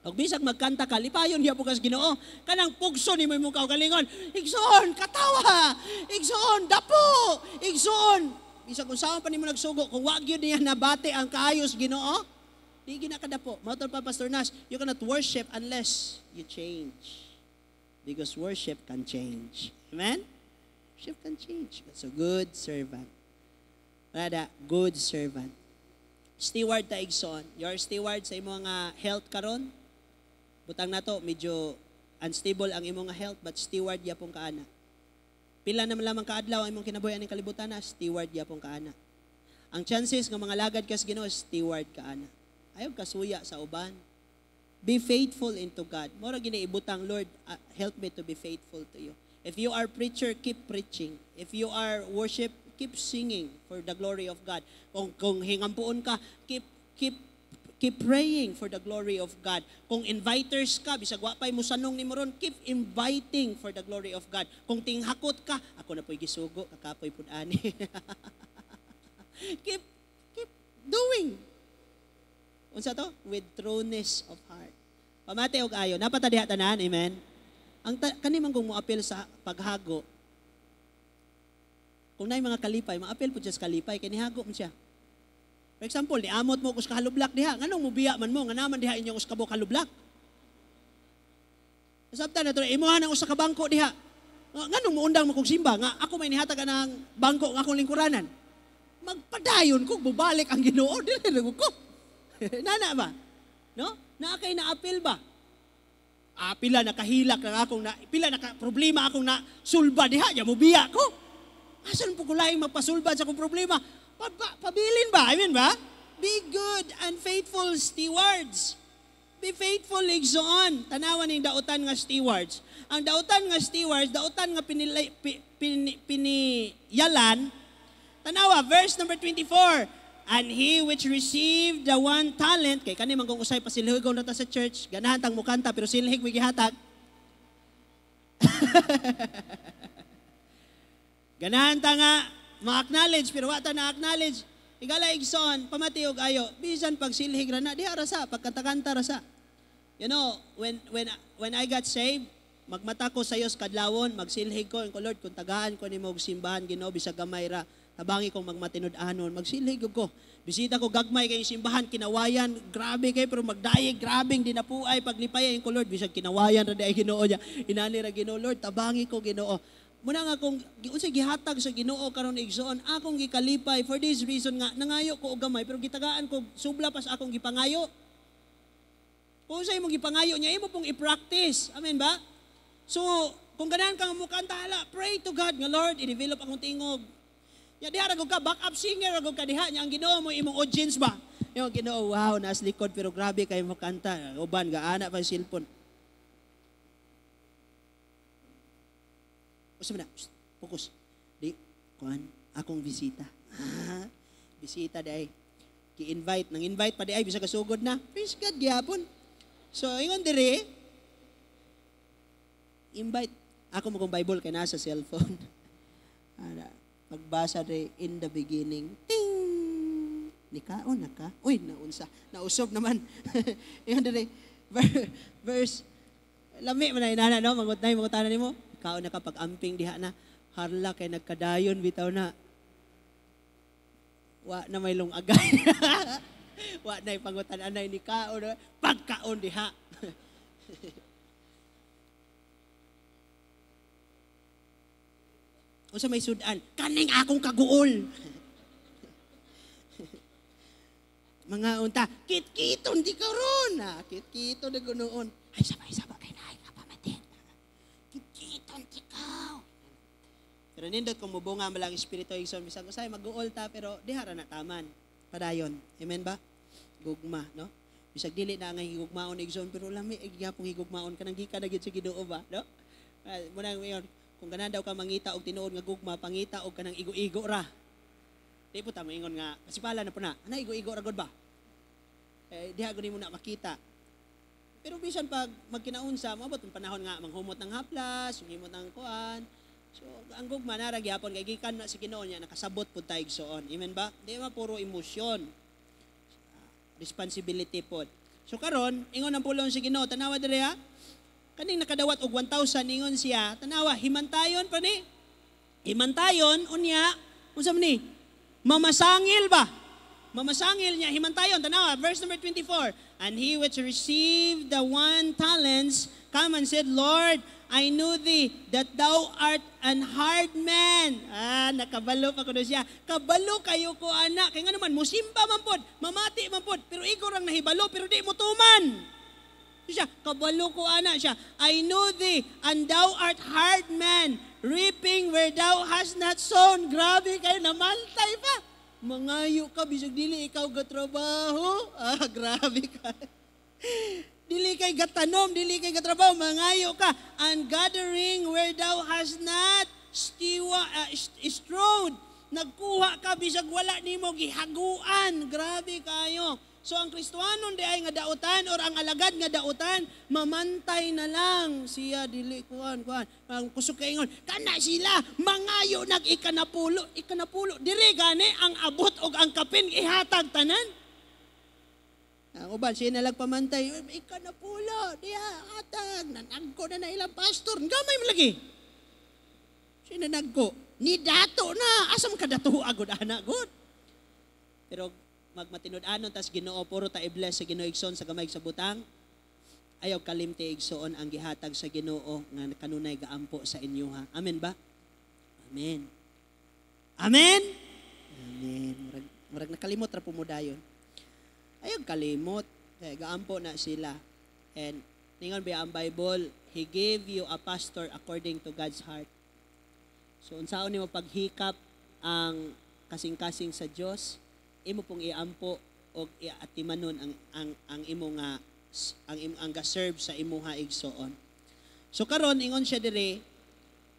Og bisag magkanta ka, lipayon gyapon ka sa Ginoo. Kanang pugso nimo imong kaugalingon. Igsoon, katawa. Igsoon, dapo. Igsoon. Bisag kung saan pa nimo nagsugo, kung wa gyud niya nabati ang kaayos Ginoo, di gyud na kadapo. Mao pa, Pastor Nas, you cannot worship unless you change. Because worship can change. Amen? Worship can change. That's a good servant. Wala, good servant. Steward ta, igsoon. Your steward sa imong nga health karon. Butang nato medyo unstable ang imong nga health, but steward yapong kaana. Pila naman lamang kaadlaw ang imong kinabuhi aning kalibutan na, steward yapong kaana. Ang chances nga mga lagad kas Ginoo, steward kaana. Ayaw kasuya sa uban. Be faithful into God. Mora ginaibutang, Lord, help me to be faithful to you. If you are preacher, keep preaching. If you are worship, keep singing for the glory of God. Kung hingampuon ka, keep praying for the glory of God. Kung inviters ka, bisag wa pay musanong nimo ron, keep inviting for the glory of God. Kung tinghakot ka, ako na po'y gisugo, kakapoy pud ani. Keep doing. Unsa to? With trueness of heart. Pamati og ayo. Napata diha tanan, amen. Ang kani man kung moapil sa paghago, kung naay mga kalipay, maapil po siya sa kalipay, kay nihago man siya. For example, niamot mo kus kahalublak diha, nganong mubiya man mo, nga naman diha inyong usa ka buok halublak. Sabtan na to, imuha ng usa ka bangko diha. Nganong muundang mo kog simba, nga ako may nihatag ang bangko nga akong lingkuranan. Magpadayon ko, bubalik ang Ginoo, dili na ko. Nana ba? No? Naa kay naapil ba? Ah, pila nakahilak lang akong na, pila naka problema akong na sulba diha, ya mubiya ko. Asan po ko laing magpasulba sa akong problema? Pabilin ba? I mean ba? Be good and faithful stewards. Be faithful, igsoon. Tanawan ning dautan nga stewards. Ang dautan nga stewards, dautan nga piniyalan. Tanawa, verse number 24. And he which received the 1 talent, kay kani man kung usay pasilhigon na ta sa church, ganahan tang mukanta, pero silhig may gihatag. Ganahan ta nga ma-acknowledge, pero wa ta na-acknowledge. Igala igsoon, pamati og ayo, bisan pag silhig ra na, diha ra sa, pagkanta-kanta ra sa. You know, when I got saved, magmata ko sa Diyos kadlawon, magsilhig ko, ko Lord, kung tagaan ko nimo og simbahan, Ginoo, bisag gamay ra, tabangi kong magmatinud-anon, magsilhig ko. Bisita ko gagmay kay simbahan, kinawayan, grabe kay pero magdayeg, grabeng dinapuay, paglipay ko Lord, bisag kinawayan ra di Ginoo niya. Inani ra Ginoo, Lord, tabangi ko Ginoo. Muna nga kung unsay gihatag sa Ginoo karon igsoon, akong gikalipay for this reason nga nangayo ko og gamay pero gitagaan ko subla pas akong gipangayo. Kung unsay imong gipangayo niya, imo pong i-practice. Amen ba? So, kung ganahan kang mukanta, hala, pray to God nga Lord, i-develop akong tingog. Ya diha ra gud ka backup singer ra gud ka diha nya ang Ginoo mo imong audience ba. Yung Ginoo, wow, nas likod pero grabe kay mo kanta. Uban gaana pa cellphone. Usa man na, focus. Di kuan akong bisita. Bisita di ay gi-invite, nang invite pa di ay bisag kasugod na. Praise God gyapon. So ingon diri invite ako mo kong Bible kay nasa cellphone. Ana, pagbasa diri in the beginning. Ting! Nikaon na ka? Uy, naunsa. Nausob naman. Ingon diri verse lami man na inana no, mangutnay mangutana nimo. Kaon na ka pag-amping diha na, harla kay nagkadayon bitaw na. Wa na may lungagay. Wa na ipangutan anay ni kaon, pagkaon diha. Unsa may sudan? Kaning akong kaguol. Mga unta, kit-kiton di karon. Kit-kiton di kunoon. Ay sabay-sabay kay naay ka pamatin. Kit-kiton di ka. Pero nindot kung mubunga man lang espiritu igsoon bisag usay maguol ta pero diha ra na taman. Padayon. Amen ba? Gugma, no? Bisag dili na nga higugmaon igsoon pero lami gyapong higugmaon kanang gikan na gyud sa Ginoo ba, no? Muna ngayon, kung ganahan daw ka mangita og tinuod nga gugma, pangita og kanang igo-igo ra. Di po ta moingon nga pasipala na po na. Ana igo-igo ra gud ba? Eh diha gud nimo na makita. Pero bisan pag magkinaunsa, moabot ang panahon nga manghumot ng haplas, humot ng kuan. So ang gugma nara gyapon kay gikan na sa Ginoo niya nakasabot pud ta igsoon. Amen ba? Di ma puro emosyon. Responsibility pod. So karon ingon ang pulong sa Ginoo, tanawa diri ha. Kaning nakadawat og 1,000 ingon siya, tanawa himantayon pa ni. Himantayon unya unsa man ni? Mamasangil ba? Mamasangil niya himantayon, tanawa verse number 24. And he which received the 1 talents come and said, Lord, I knew thee that thou art an hard man. Ah, nakabalo pa kuno siya. Kabalo kayo ko anak. Kay nga naman musimba man pod, mamati man pod, pero igor ang nahibalo pero di mo tuman. Siya, kabalo ko ana siya. I know thee, and thou art hard man, reaping where thou hast not sown. Grabe kayo, namantay pa. Mangayo ka, bisag dili ikaw gatrabaho. Ah, grabe ka. Dili kay gatanom, dili kay gatrabaho, mangayo ka. And gathering where thou hast not strowed. Nagkuha ka bisag wala nimo gihaguan. Grabe kayo. So ang Kristohanon di ay nga dautan or ang alagad nga dautan, mamantay na lang siya, dili kuan kuan. Ang kusog kaingon, kana sila mangayo nag ikanapulo, ikanapulo. Diri gani ang abot og ang kapin ihatag tanan. Ang uban siya nalag pamantay, ikanapulo, diha hatag, nanagko na na ilang pastor. Gamay man lagi. Siya nanagko. Ni dato na, asa man kadato agod ana gud. Pero magmatinud-anon tas Ginoo, puro ta i-bless sa Ginoo, igsoon, sa gamay sa butang. Ayaw kalimti, igsoon, ang gihatag sa Ginoo nga kanunay gaampo sa inyo ha. Amen ba? Amen. Amen. Amen. Murag nakalimot ra po mo dayon. Ayaw kalimot kay gaampo na sila. And ningon ba ang Bible, He gave you a pastor according to God's heart. So unsaon nimo paghikap ang kasing-kasing sa Dios, imo pong iampo og iatimanon ang imo nga ang ga-serve sa imuha, igsoon. So karon ingon siya diri,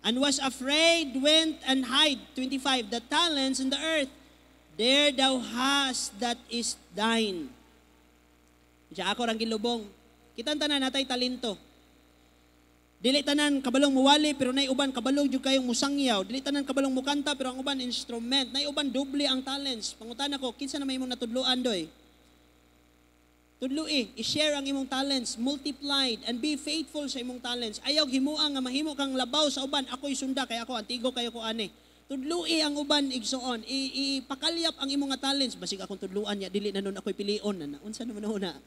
and was afraid, went and hide, 25, the talents in the earth. There thou hast that is thine. Siya ako rang gilubong. Kitang tanan natay talento. Dili tanan kabalong muwali, pero nay uban kabalong jud kayong musangyaw. Dili tanan kabalong mukanta, pero ang uban instrument. Nay uban doble ang talents. Pangutana ko, kinsa na may imong natudloan doy? Tudloi, i-share ang imong talents, multiplied, and be faithful sa imong talents. Ayaw himua nga mahimo kang labaw sa uban. Ako'y sunda kay ako antigo kayo ko ani. Tudloi ang uban, igsoon. Ipakalyap ang imong nga talents. Basig akong tudluan niya, dili na nun ako'y pilion na. Unsa naman una?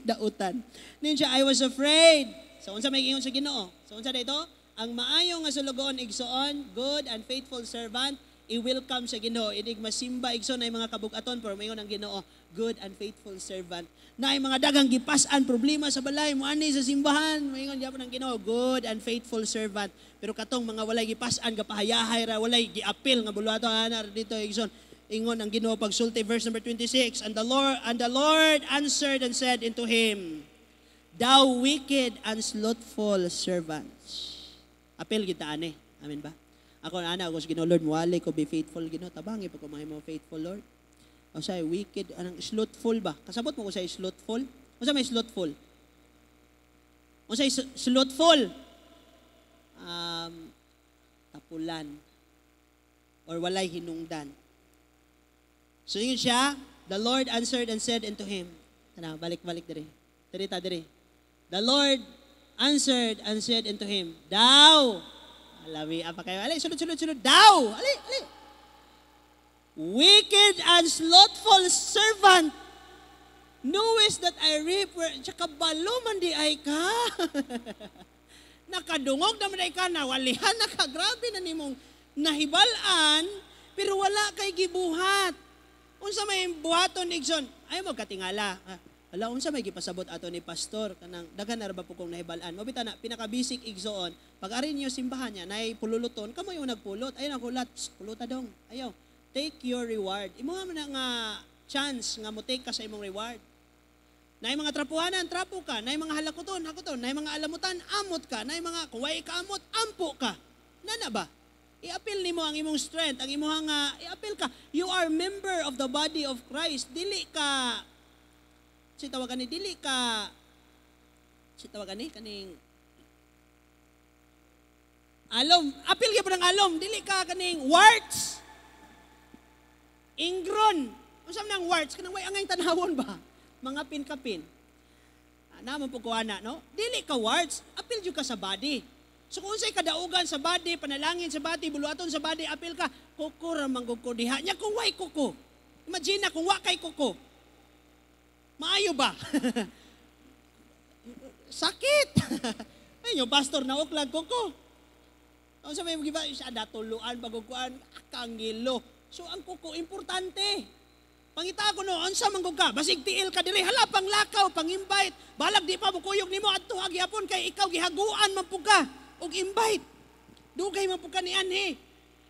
Dautan. Nin siya, I was afraid. So unsa may ingon sa Ginoo? So unsa dito? Ang maayo nga sulugoon, igsoon, good and faithful servant, i-welcome sa Ginoo. Inig masimba, igsoon, ay mga kabugaton, pero mayon ang Ginoo, good and faithful servant. Na ay mga dagang gipas-an problema sa balay, mo ani sa simbahan, maingon gyapon ang Ginoo, good and faithful servant. Pero katong mga walay gipas-an, gapahayahay ra, walay giapil nga buluhato ana dito, igsoon. Ingon ang Ginoo pagsulti, verse number 26, And the Lord answered and said unto him, "Thou wicked and slothful servants." Apil kita ani. Amen ba? Ako na ana, ako sa Ginoo, Lord, muwali ko, be faithful, Ginoo, tabangi pa ko mahimo faithful, Lord. O say wicked, anong slothful ba? Kasabot mo ko sa slothful? Unsa may slothful? Unsa slothful? Tapulan or walay hinungdan. So yun siya, the Lord answered and said unto him, Tanaw, balik-balik diri. Diri ta diri. The Lord answered and said unto him, Thou, alami, apa kayo? Ali, sunod, sunod, sunod. Thou, ali, ali. Wicked and slothful servant, knowest that I reap where, tsaka balo man di ay ka. Nakadungog naman ay ka, nawalihan na ka, grabe na nimong nahibalan, pero wala kay gibuhat. Unsa may buhaton, igsoon? Ay mo katingala. Ah, ala, unsa may gipasabot ato ni pastor kanang daghan na ra ba po kong nahibalan. Mo bitaw na pinaka basic, igsoon. Pag ari niyo simbahan niya, nay pululuton, kamo yung nagpulot. Ayo ang kulat, puluta dong. Ayaw. Take your reward. Imo man na nga chance nga mo take ka sa imong reward. Naay mga trapuhanan, trapo ka. Naay mga halakuton, hakuton. Naay mga alamutan, amot ka. Naay mga kung way ka amot, ampo ka. Nana ba? I-appeal nimo ang imong strength, ang imong nga i-appeal ka. You are member of the body of Christ. Dili ka si tawagan ni dili ka si tawagan ni kaning alom. Apil gyud ng alom, dili ka kaning warts. Ingron. Unsa man ang warts? Kanang way angay tanawon ba? Mga pin-kapin. Ah, naman po ko ana, no? Dili ka warts, apil jud ka sa body. So kung unsay kadaugan sa body, panalangin sa body, buluhaton sa body, apil ka, kuko ra man gud ko diha. Nya kung way kuko. Imagine na kung wa kay kuko. Maayo ba? Sakit. Ay, yung pastor na uklag kuko. Ang sa may giba siya datuluan bago kuan kangilo. So ang kuko importante. Pangita ko no, unsa man gud ka? Basig tiil ka diri, hala pang lakaw, pang invite. Balag di pa mukuyog nimo adto gyapon kay ikaw gihaguan man pud ka og invite. Dugay man pud ka ni anhi.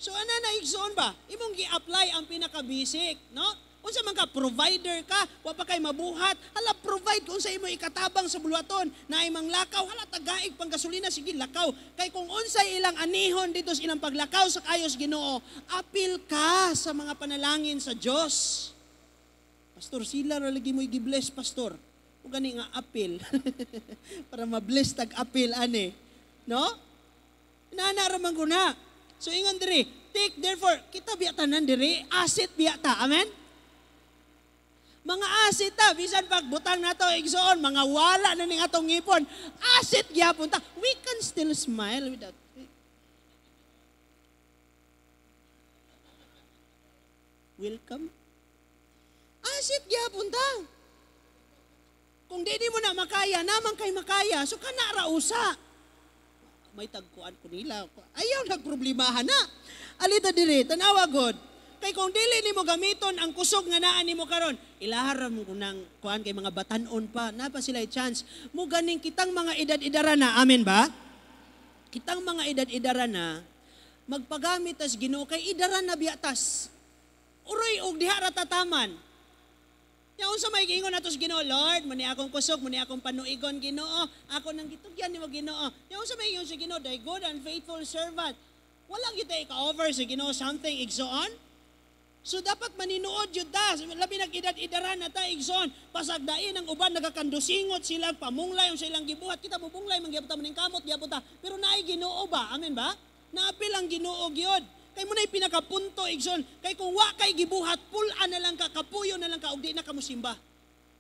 So ana na, igsoon ba? Imong gi-apply ang pinaka-basic, no? Unsa man ka, provider ka, wa pa kay mabuhat, hala provide kung sa imo ikatabang sa buluhaton, naay manglakaw, hala tagaig pang gasolina, sige lakaw. Kay kung unsay ilang anihon dito sa ilang paglakaw sa kayos Ginoo, apil ka sa mga panalangin sa Dios. Pastor, sila ra lagi mo gi-bless, pastor. O gani nga apil. Para ma-bless tag apil ani. No? Nana ra man ko na. So ingon diri, take therefore, kita biya tanan diri, asset biya ta. Amen? Mga asset ta, bisan pag butang nato igsoon, mga wala na ning atong ngipon, asset gyapon ta. We can still smile without. Welcome. Asset gyapon ta. Kung di mo na makaya, naman kay makaya, so kana ra usa. May tagkuan ko nila. Ayaw nagproblemahan na. Alita diri, tanawa god. Kay kung dili nimo gamiton ang kusog nga naa nimo karon, ilahar mo nang kuan kay mga batan-on pa, na pa sila chance. Mo ganing kitang mga edad-edara na, amen ba? Kitang mga edad-edara na magpagamit tas Ginoo kay idara na biya tas. Uroy og diha ra tataman. Ya unsa may giingon nato sa Ginoo, Lord, muni akong kusog, muni akong panuigon Ginoo, ako nang gitugyan nimo Ginoo. Ya unsa may ingon sa Ginoo, thy good and faithful servant. Wala gyud ka-offer sa Ginoo something igsoon. So dapat maninuod yun ta. Labi nag-edad-edaran na ta, igsoon. Pasagdain ang uban, nagakandusingot sila, pamunglay ang silang gibuhat. Kita mubunglay, mangyapot ta, maning kamot, gyapot ta. Pero naay Ginoo ba? Amen ba? Naapil ang Ginoo gyud. Kay mo na'y pinakapunto, igsoon. Kay kung wa kay gibuhat, pul-an na lang ka, kapuyo na lang ka, og di na ka mosimba.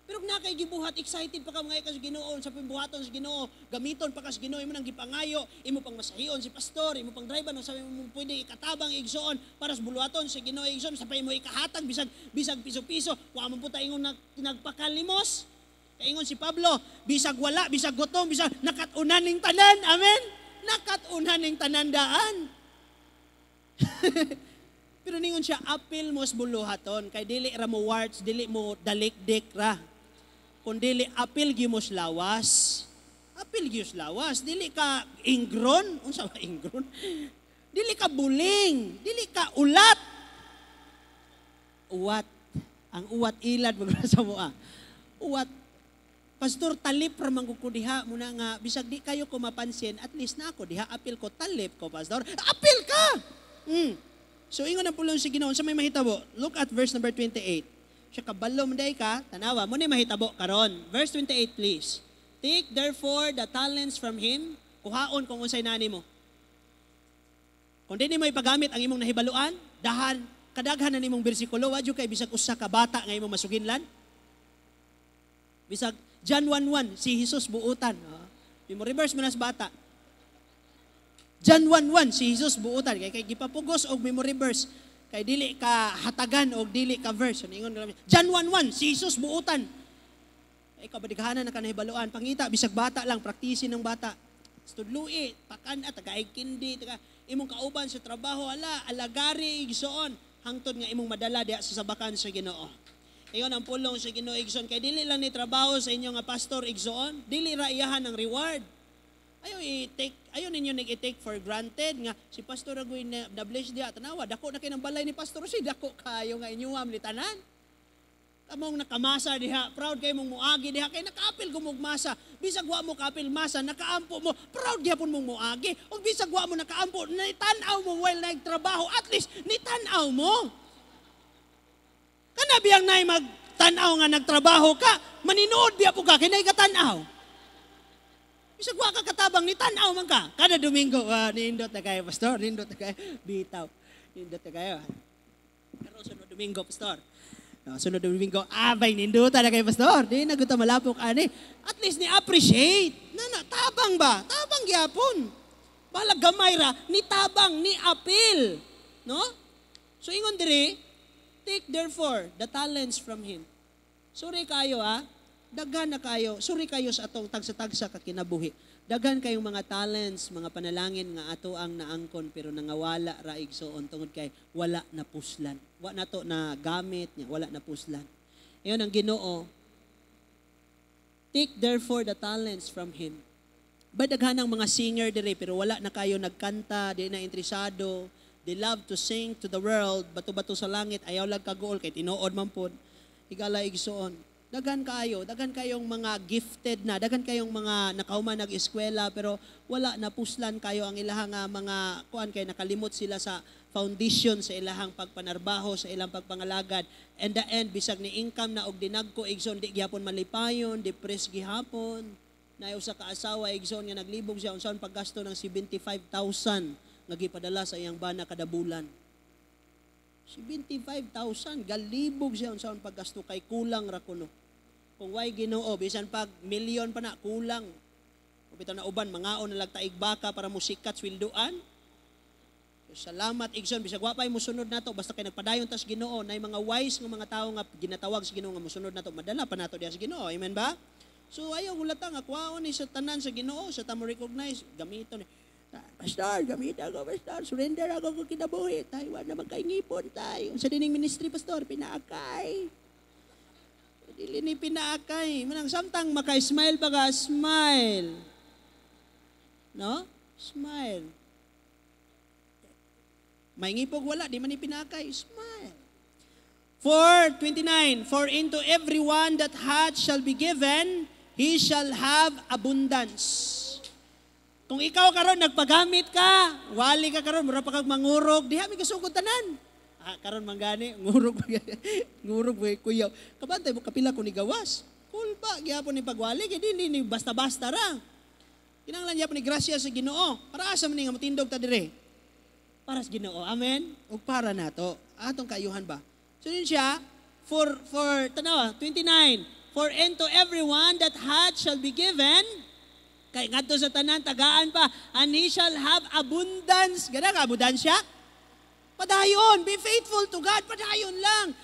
Pero kung na kay gibuhat, excited pa ka mga ka sa Ginoo, sa pimbuhaton sa Ginoo, gamiton pa ka sa Ginoo, imo nang gipangayo, imo pang masahion si pastor, imo pang driver, no, sabi mo pwede ikatabang igsoon para sa buluhaton sa Ginoo igsoon, sa pa imo ikahatag bisag bisag piso-piso, wa man puta ingon nagpakalimos. Kaingon si Pablo, bisag wala, bisag gutom, bisag nakat-unan ning tanan. Amen. Nakat-unan ning tanan daan. Pero ningon siya, apil mo sa buluhaton, kay dili ra mo warts, dili mo dalikdik ra. Kung dili apil gyud mo sa lawas. Apil gyud sa lawas, dili ka ingron, unsa ba ingron? Dili ka buling, dili ka ulat. Uwat. Ang uwat ilad mag sa moa. Uwat. Pastor, talip ra man ko diha muna nga bisag di kayo ko mapansin, at least na ako diha apil ko, talip ko, pastor. Apil ka. So ingon ang pulong sa Ginoo sa may mahitabo. Look at verse number 28. Siya kabalo mo day ka, tanawa mo ni mahitabo karon. Verse 28 please. Take therefore the talents from him, kuhaon kung unsay nani mo. Kung di nimo ipagamit ang imong nahibaluan, dahan kadaghan na nimong bersikulo, wa jud kay bisag usa ka bata nga imong masuginlan. Bisag John 1:1, si Jesus buutan. Memory verse mo na sa bata. John 1:1, si Jesus buutan. Kay gipapugos og memory verse. Kay dili ka hatagan og dili ka verse. Ingon John 1:1, si Jesus buutan. Ay kabadighanan na kanahibaluan. Pangita bisag bata lang, praktisin ng bata. Studlui, pakan at tagaig kindi, taga imong kauban sa trabaho, ala alagari igsoon hangtod nga imong madala diha sa sabakan sa Ginoo. Ingon ang pulong sa Ginoo igsoon kay dili lang ni trabaho sa inyo nga pastor igsoon, dili ra iyahan ang reward. Ayo i-take, ayo ninyo nag-i-take for granted nga si Pastor Agoy na bless diha, tanawa dako na kay ng balay ni Pastor si dako kayo nga inyuam ni tanan. Kamong nakamasa diha, proud kay mong muagi diha kay nakaapil gumugmasa. Bisag wa mo kaapil masa, nakaampo mo, proud gyapon mong muagi. Ug bisag wa mo nakaampo, nitan-aw mo while nagtrabaho, at least nitan-aw mo. Kana biyang nay magtan-aw nga nagtrabaho ka, maninuod biya po ka kay nay katan-aw. Bisag wa ka katabang, ni tan-aw man ka. Kada Domingo, nindot na kayo, pastor, nindot na kayo. Bitaw, nindot na kayo. Pero sunod Domingo, pastor. No, sunod Domingo, abay, nindot na kayo, pastor. Di na gusto malapok, ani. At least ni appreciate. Na, tabang ba? Tabang gyapon. Balag gamay ra, ni tabang, ni apil. No? So ingon diri, take therefore the talents from him. Sorry kayo, ha? Daghan na kayo. Sorry kayo sa atong tagsa-tagsa ka kinabuhi. Daghan kayong mga talents, mga panalangin nga ato ang naangkon pero nangawala ra igsoon tungod kay wala na puslan. Wa na to na gamit niya, wala na puslan. Ayon ang Ginoo. Take therefore the talents from him. Ba daghan ang mga singer dire pero wala na kayo nagkanta, di na interesado. They love to sing to the world, bato-bato sa langit, ayaw lang kaguol, kay tinuod man pod. Higala, igsoon. Daghan kayo, daghan kayong mga gifted na, daghan kayong mga nakahuman nag-eskwela pero wala, napuslan kayo ang ilahang mga kuan kay nakalimot sila sa foundation sa ilahang pagpanarbaho, sa ilang pagpangalagad. And the end, bisag ni income na og dinagko, igsoon, di gihapon malipayon, depressed gihapon. Na usa ka asawa, igsoon, nga naglibog siya unsaon paggasto ng 75,000 nga gipadala sa iyang bana kada bulan. 75,000, galibog siya unsaon paggasto kay kulang ra kuno. Kung way Ginoo, bisan pag milyon pa na, kulang. Kung bitaw na uban, mangaon na lag taig baka para musikat swelduan. So, salamat, igsoon, bisag wa pay musunod nato, basta kay nagpadayon tas Ginoo, nay mga wise nga mga tawo nga ginatawag sa Ginoo nga musunod nato, madala pa nato diha sa Ginoo. Amen ba? So ayaw hulata nga kuhaon ni sa tanan sa Ginoo, sa tamo recognize, gamiton ni. "Pastor, gamit ako, pastor. Surrender ako kung kinabuhi. Tayo, wala naman kay ngipon tayo. Sa dining ministry, pastor, pinaakay." Dili ni pinaakay. Manang samtang maka-smile ba ka, smile. No? Smile. May ngipog wala, di man ni pinaakay. Smile. 4:29, "For into everyone that hath shall be given, he shall have abundance." Kung ikaw karon nagpagamit ka, wali ka karon, mura pa kag mangurog, diha mi kasugod tanan. Ah, karon man gani, ngurog ngurog we kuya. Kabantay mo kapila ko ni gawas. Kulba gyapon ni pagwali kay dili ni basta-basta ra. Kinahanglan gyapon ni grasya sa Ginoo. Para asa man ni nga motindog ta dire? Para sa Ginoo. Amen. Ug para nato atong kaayuhan ba. So yun siya, for tanawa 29, "For unto everyone that hath shall be given," kay ngadto sa tanan tagaan pa, "and he shall have abundance." Gana ka abundansya? Padayon, be faithful to God, padayon lang.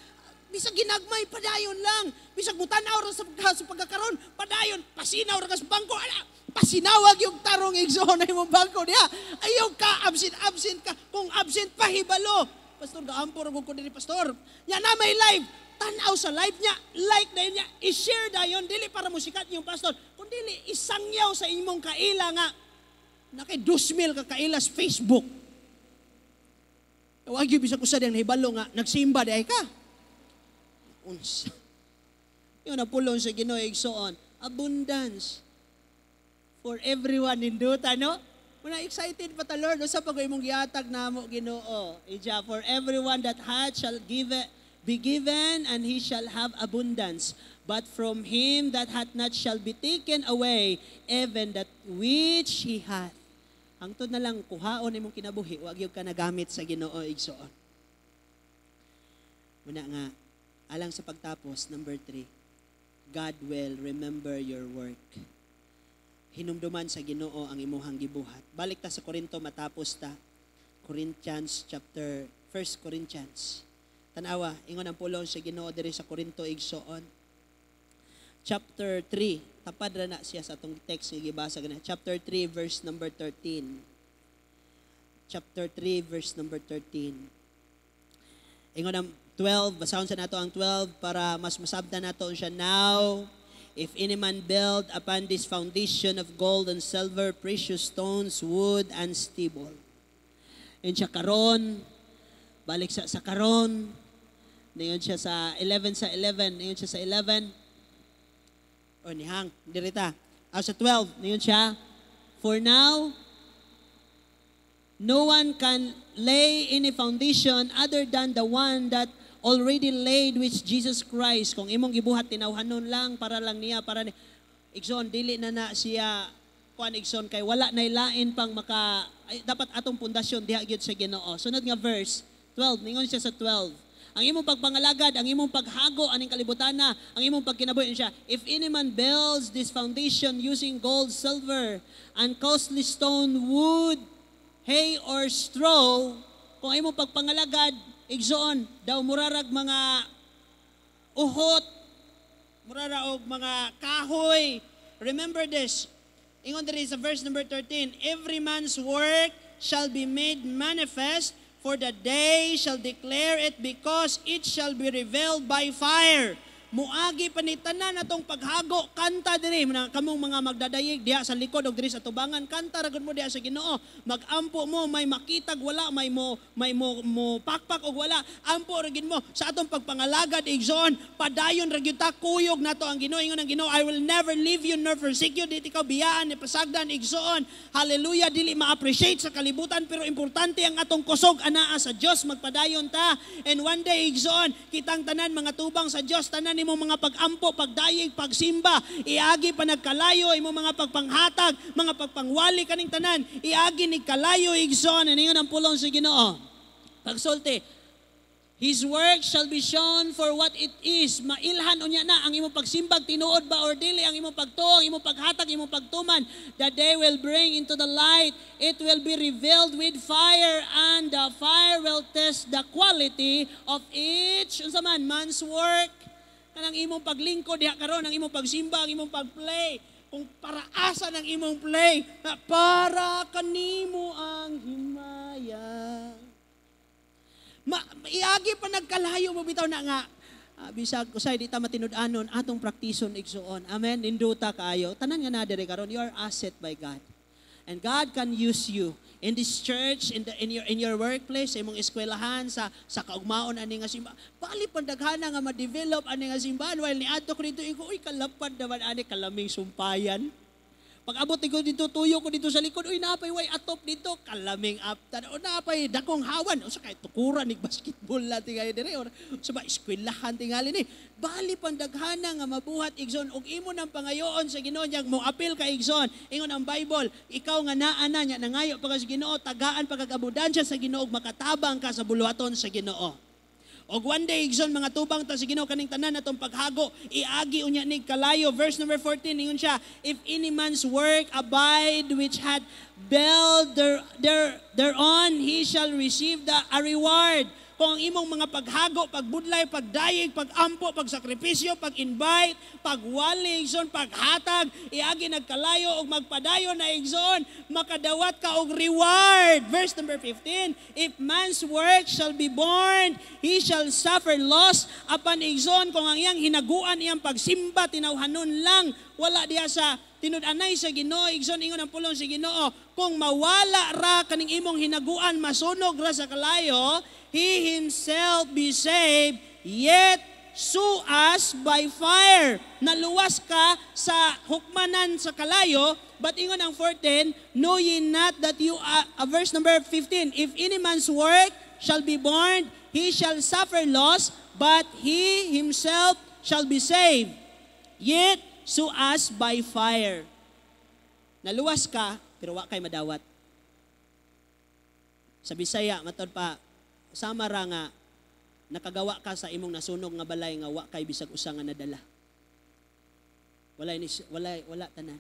Bisag ginagmay, padayon lang. Bisag mutanaw ra sa pagkakaroon, padayon, pasinaw ra ka sa bangko, ala, pasinawag yung tarong, igsoon, na imong bangko diha. Ayaw ka, absent, absent ka. Kung absent, pahibalo. "Pastor, gaampo ra ko diri, pastor." Nya na may live, tanaw sa live niya, like na niya, i-share dayon, dili para musikat yung pastor, kundi isangyaw sa imong kaila nga nakay 2,000 ka kaila sa Facebook. Wag gyud bisag usa diyang nahibalo nga nagsimba di ay ka. Unsa? Yun ang pulong sa Ginoo, igsoon. Abundance for everyone ninduta, no? Muna excited pa ta, "Lord, usa pa ko imong gihatag namo, Ginoo." Ija, "For everyone that hath shall give it, be given, and he shall have abundance. But from him that hath not shall be taken away even that which he hath." Hangtod na lang kuhaon imong kinabuhi, wag gyud ka nagamit sa Ginoo, igsoon. Muna nga alang sa pagtapos, number 3, God will remember your work. Hinumduman sa Ginoo ang imuhang gibuhat. Balik ta sa Korinto, matapos ta. Corinthians chapter 1 Corinthians. Tanawa, ingon ang pulong sa Ginoo diri sa Korinto, igsoon. Chapter 3, tapad ra na siya sa atong text nga gibasa gana. Chapter 3 verse number 13. Chapter 3 verse number 13. Ingon ang 12, basahon sa nato ang 12 para mas masabtan nato siya. "Now, if any man build upon this foundation of gold and silver, precious stones, wood, and stubble." Yun siya karon, balik sa karon, Ngayon siya sa 11 sa 11, ngayon siya sa 11, o nihang, dirita. Ah, sa 12, ngayon siya, "For now, no one can lay any foundation other than the one that already laid, which Jesus Christ." Kung imong gibuhat tinawhanon lang para lang niya, para ni igsoon, dili na na siya kuan, igsoon, kay wala na lain pang maka ay, dapat atong pundasyon diha gyud sa Ginoo. Sunod nga verse 12, ningon siya sa 12. Ang imong pagpangalagad, ang imong paghago aning kalibutan na, ang imong pagkinabuhi siya. "If any man builds this foundation using gold, silver, and costly stone, wood, hay, or straw," kung imong pagpangalagad, igsoon, daw murarag mga uhot, murara og mga kahoy. Remember this. Ingon diri sa verse number 13, "Every man's work shall be made manifest, for the day shall declare it, because it shall be revealed by fire." Muagi pa ni tanan atong paghago, kanta diri na kamong mga magdadayig diha sa likod og diri sa tubangan, kanta ra gud mo diha sa Ginoo. Magampo mo, may makitag wala, may mo pakpak og wala, ampo ra gid mo sa atong pagpangalagad, igsoon. Padayon ra gyud ta, kuyog nato ang Ginoo. Ingon ang Ginoo, "I will never leave you nor forsake you." Di ikaw biyaan ni pasagdan, igsoon. Hallelujah. Dili ma-appreciate sa kalibutan, pero importante ang atong kusog anaa sa Dios. Magpadayon ta, and one day, igsoon, kitang tanan mga tubang sa Dios, tanan imong mga pagampo, pagdayeg, pagsimba, iagi pa nagkalayo imong mga pagpanghatag, mga pagpangwali, kaning tanan iagi ni kalayo, igsoon. And ingon ang pulong sa Ginoo, pagsulti, "His work shall be shown for what it is." Mailhan unya na ang imong pagsimbag, tinuod ba or dili, ang imong pagtuo, ang imong paghatag, imong pagtuman. That they will bring into the light. It will be revealed with fire, and the fire will test the quality of each unsa man man's work. Kanang imong paglingkod diha karon, ang imong pagsimba, ang imong pagplay, kung para asa ng imong play, para kanimo ang himaya. Iagi pa nagkalayo mo bitaw na nga bisag usay di ta matinud-anon, atong praktison, igsuon. Amen. Ninduta kaayo. Tanan nga na diri karon, you are asset by God. And God can use you in this church, in your workplace, sa imong eskwelahan, sa kaugmaon ani nga simbahan. Bali pandaghana nga ma-develop ani nga simbahan. While niadto ko dito, iko, uy, kalapad naman ani, kalaming sumpayan. Pag abot ko dito, tuyo ko dito sa likod, uy, napay way atop dito, kalaming aptan, o napay dakong hawan, o sa kay tukuran ni basketball na tingali dire, or sa ba eskwelahan tingali ni. Bali pandaghana nga mabuhat, igsoon, ug imo nang pangayoon sa Ginoo nya mo apil ka, igsoon. Ingon ang Bible, ikaw nga naa na nya nangayo pa ka sa Ginoo, tagaan pagkabundansya sa Ginoo ug makatabang ka sa buluhaton sa Ginoo. Og one day, igsoon, mga tubang ta sa Ginoo, kaning tanan natong paghago, iagi unya ni kalayo. Verse number 14, ingon siya, "If any man's work abide which had built thereon, he shall receive a reward." Kung ang imong mga paghago, pagbudlay, pagdayeg, pagampo, pagsakripisyo, pag-invite, pagwali, igsoon, paghatag, iagi nagkalayo og magpadayon na, igsoon, makadawat ka og reward. Verse number 15, "If man's work shall be burned, he shall suffer loss." Apan, igsoon, kung ang iyang hinaguan, iyang pagsimba, tinawhanon lang, wala diya sa tinud-anay sa Ginoo, igsoon, ingon ang pulong sa Ginoo, kung mawala ra kaning imong hinaguan, masunog ra sa kalayo, "he himself be saved, yet so as by fire." Naluwas ka sa hukmanan sa kalayo, but ingon ang 14, know ye not that you, verse number 15, "If any man's work shall be burned, he shall suffer loss, but he himself shall be saved, yet so as by fire." Naluwas ka, pero wa kay madawat. Sa Bisaya, matod pa, sama ra nga nakagawa ka sa imong nasunog nga balay nga wa kay bisag usa nga nadala. Walay ni walay wala tanan.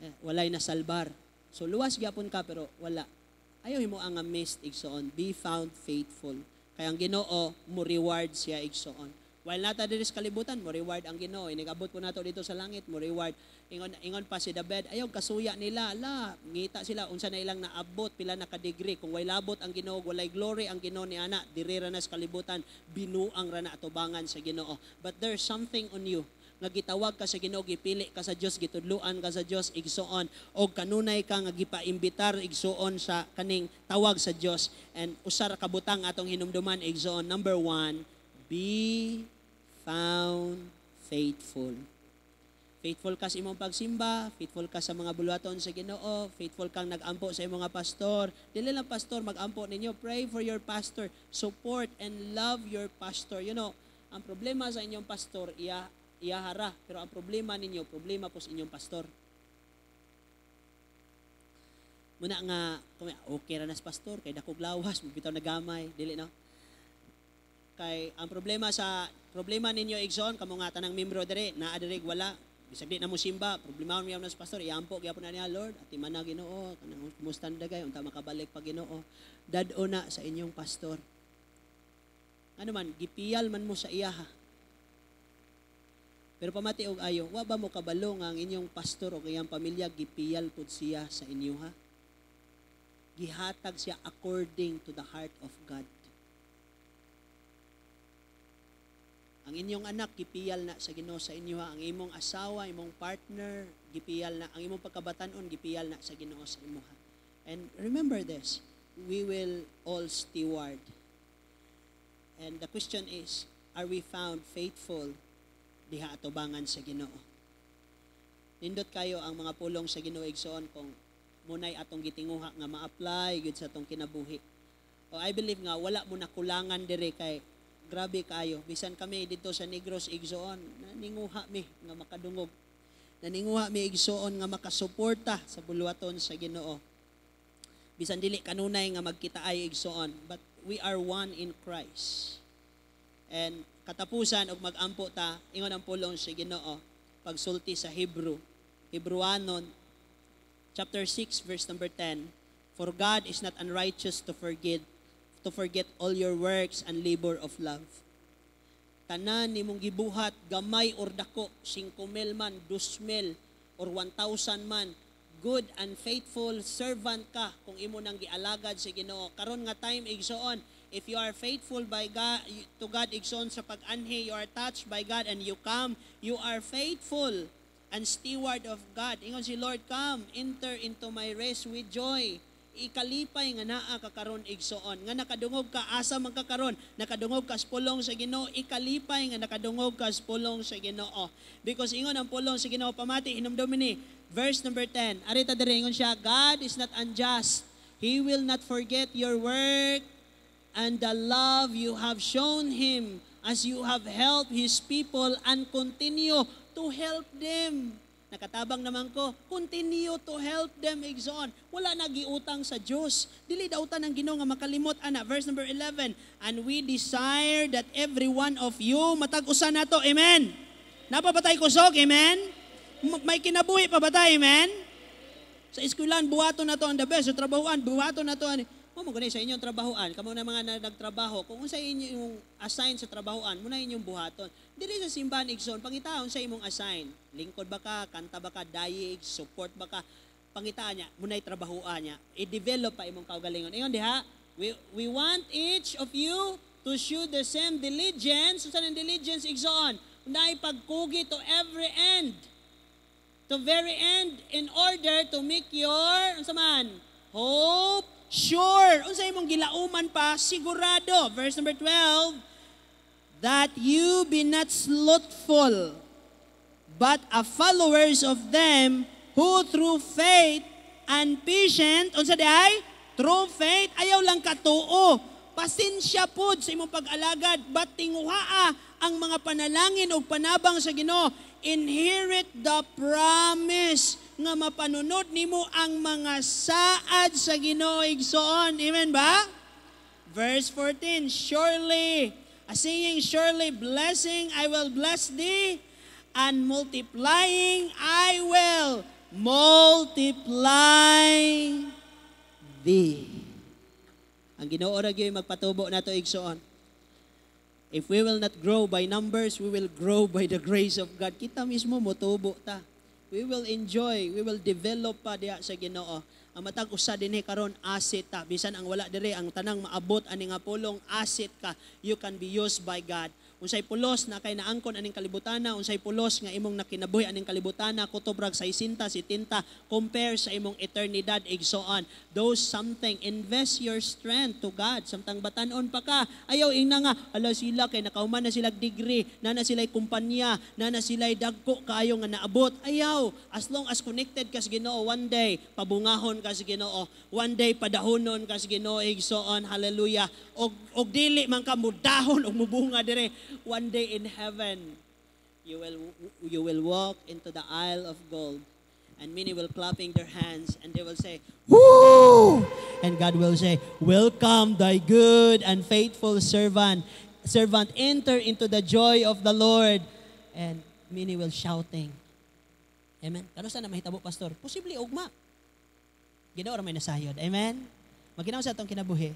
Eh, walay nasalbar. So luwas gyapon ka, pero wala. Ayaw himo ang nga mist, igsoon. Be found faithful. Kay ang Ginoo mo reward siya, igsoon. While nata diri sa kalibutan, mo reward ang Ginoo. Inigabot po nato dito sa langit, mo reward. Ingon pa si David, ayaw kasuya nila, la, ngita sila unsa na ilang naabot, pila na ka-degree. Kung way labot ang Ginoo, walay glory ang Ginoo ni ana, diri ra na sa kalibutan, binuang ra na atubangan sa Ginoo. But there's something on you nga gitawag ka sa Ginoo, gipili ka sa Dios, gitudluan ka sa Dios, igsuon, og kanunay ka nga gipaimbitar, igsuon, sa kaning tawag sa Dios. And usa ra ka butang atong hinumduman, igsuon. Number one, be found faithful. Faithful ka sa imong pagsimba, faithful ka sa mga buluhaton sa Ginoo, faithful kang nagampo sa imong mga pastor. Dili lang pastor magampo ninyo, pray for your pastor, support and love your pastor. Ang problema sa inyong pastor, iya iyahara, pero ang problema ninyo, problema po sa inyong pastor. Muna nga, kung okay ra na sa pastor, kay dakog lawas, bitaw nagamay, dili no? Kay ang problema ninyo, igsoon, kamo nga tanang membro diri, naa diri wala, bisag di na mo simba, problema mo na sa pastor, iampo gyapon na niya, "Lord, ati man na Ginoo, kanang kumusta na dagay, unta makabalik pa Ginoo." Dad-o na sa inyong pastor. Ano man, gipiyal man mo sa iya ha. Pero pamati og ayo, wa ba mo kabalo nga ang inyong pastor o iyang pamilya gipiyal pud siya sa inyo ha? Gihatag siya according to the heart of God. Ang inyong anak gipiyal na sa Ginoo sa inyo, ang imong asawa, imong partner gipiyal na, ang imong pagkabatanon gipiyal na sa Ginoo sa imuha. And remember this, we will all steward. And the question is, are we found faithful diha atubangan sa Ginoo? Nindot kayo ang mga pulong sa Ginoo, igsoon, kung munay atong gitinguha nga ma-apply gyud sa atong kinabuhi. O I believe nga wala mo nakulangan dire kay grabe kayo. Bisan kami dito sa Negros, igsoon, naninguha mi nga makadungog. Naninguha mi, igsoon, nga makasuporta sa buluhaton sa Ginoo. Bisan dili kanunay nga magkita ay, igsoon, but we are one in Christ. And katapusan og magampo ta, ingon ang pulong sa Ginoo, pagsulti sa Hebrew, Hebrewanon chapter 6 verse number 10, "For God is not unrighteous to forget all your works and labor of love." Tanan nimong gibuhat, gamay or dako, 5,000 man, 2,000 or 1,000 man, good and faithful servant ka kung imo nang gialagad sa Ginoo. Karon nga time, igsoon, if you are faithful by God to God, igsoon, sa pag-anhi, you are touched by God and you come, you are faithful and steward of God. Ingon si Lord, "Come, enter into my rest with joy." Ikalipay nga naa ka karon, igsoon. Nga nakadungog ka, asa man ka karon, nakadungog ka sa pulong sa Ginoo, ikalipay nga nakadungog ka sa pulong sa Ginoo. Because ingon ang pulong sa Ginoo, pamati hinumdumi ni verse number 10. Arita diri, ingon siya, "God is not unjust. He will not forget your work and the love you have shown Him as you have helped His people and continue to help them." Nakatabang naman ko, continue to help them, igsoon. Wala nagiutang sa Diyos. Dili dautan ang Ginoo nga makalimot ana. Verse number 11, "And we desire that every one of you," matag usa nato, amen. Napapatay kusog, amen? May kinabuhi pa ba tayo, amen? Sa eskwelahan, buhaton na to ang the best. Sa trabahuan, buhaton na to. Mo mo sa inyong trabahuan, kamo na mga na nagtrabaho, kung unsa inyong assign sa trabahuan, muna inyong buhaton. Dili sa simbahan, igsoon, pangitaon sa imong assign. Lingkod ba ka, kanta ba ka, dayig, support ba ka, pangitaan niya, muna'y trabahuan niya. I-develop pa imong kaugalingon. Ingon diha, "We want each of you to show the same diligence." Unsa nang diligence, igsoon? Unay pagkugi to every end. To very end in order to make your, unsa man? Hope sure. Unsa imong gilauman pa sigurado. Verse number 12, "That you be not slothful, but a followers of them who through faith and patient," unsa di ay? Through faith, ayaw lang katuo. Pasensya pod sa imong pag-alagad, but tinguhaa ang mga panalangin ug panabang sa Ginoo. Inherit the promise nga mapanunod nimo ang mga saad sa Ginoo, igsoon. Amen ba? Verse 14, "Surely, a saying, surely blessing I will bless thee, and multiplying I will multiply thee." Ang Ginoo ra gyud magpatubo nato, igsoon. If we will not grow by numbers, we will grow by the grace of God. Kita mismo motubo ta. We will enjoy, we will develop pa diha sa Ginoo. Ang matag usa dinhi karon, asset ta. Bisan ang wala diri, ang tanang maabot ani nga pulong, asset ka. You can be used by God. Unsay pulos na kay naangkon aning kalibutana, unsay pulos nga imong nakinabuhi aning kalibutana, kutob rag 60, 70, compare sa imong eternidad, igsoon. Those something, invest your strength to God. Samtang batanon pa ka, ayaw ingna nga, ala sila kay nakauman na sila degree, na na sila'y kumpanya, na na sila'y dagko kaayo nga naabot. Ayaw, as long as connected ka sa Ginoo, one day pabungahon ka sa Ginoo, one day padahonon ka sa Ginoo, igsoon, hallelujah. Og dili man ka mudahon og mubunga dire, one day in heaven, you will walk into the aisle of gold, and many will clapping their hands and they will say, "Woo!" And God will say, "Welcome, thy good and faithful servant. Servant, enter into the joy of the Lord." And many will shouting. Amen. Kano sa na mahitabo, pastor? Posible ugma. Ginoo ra may nasayod. Amen. Maginaw sa atong kinabuhi.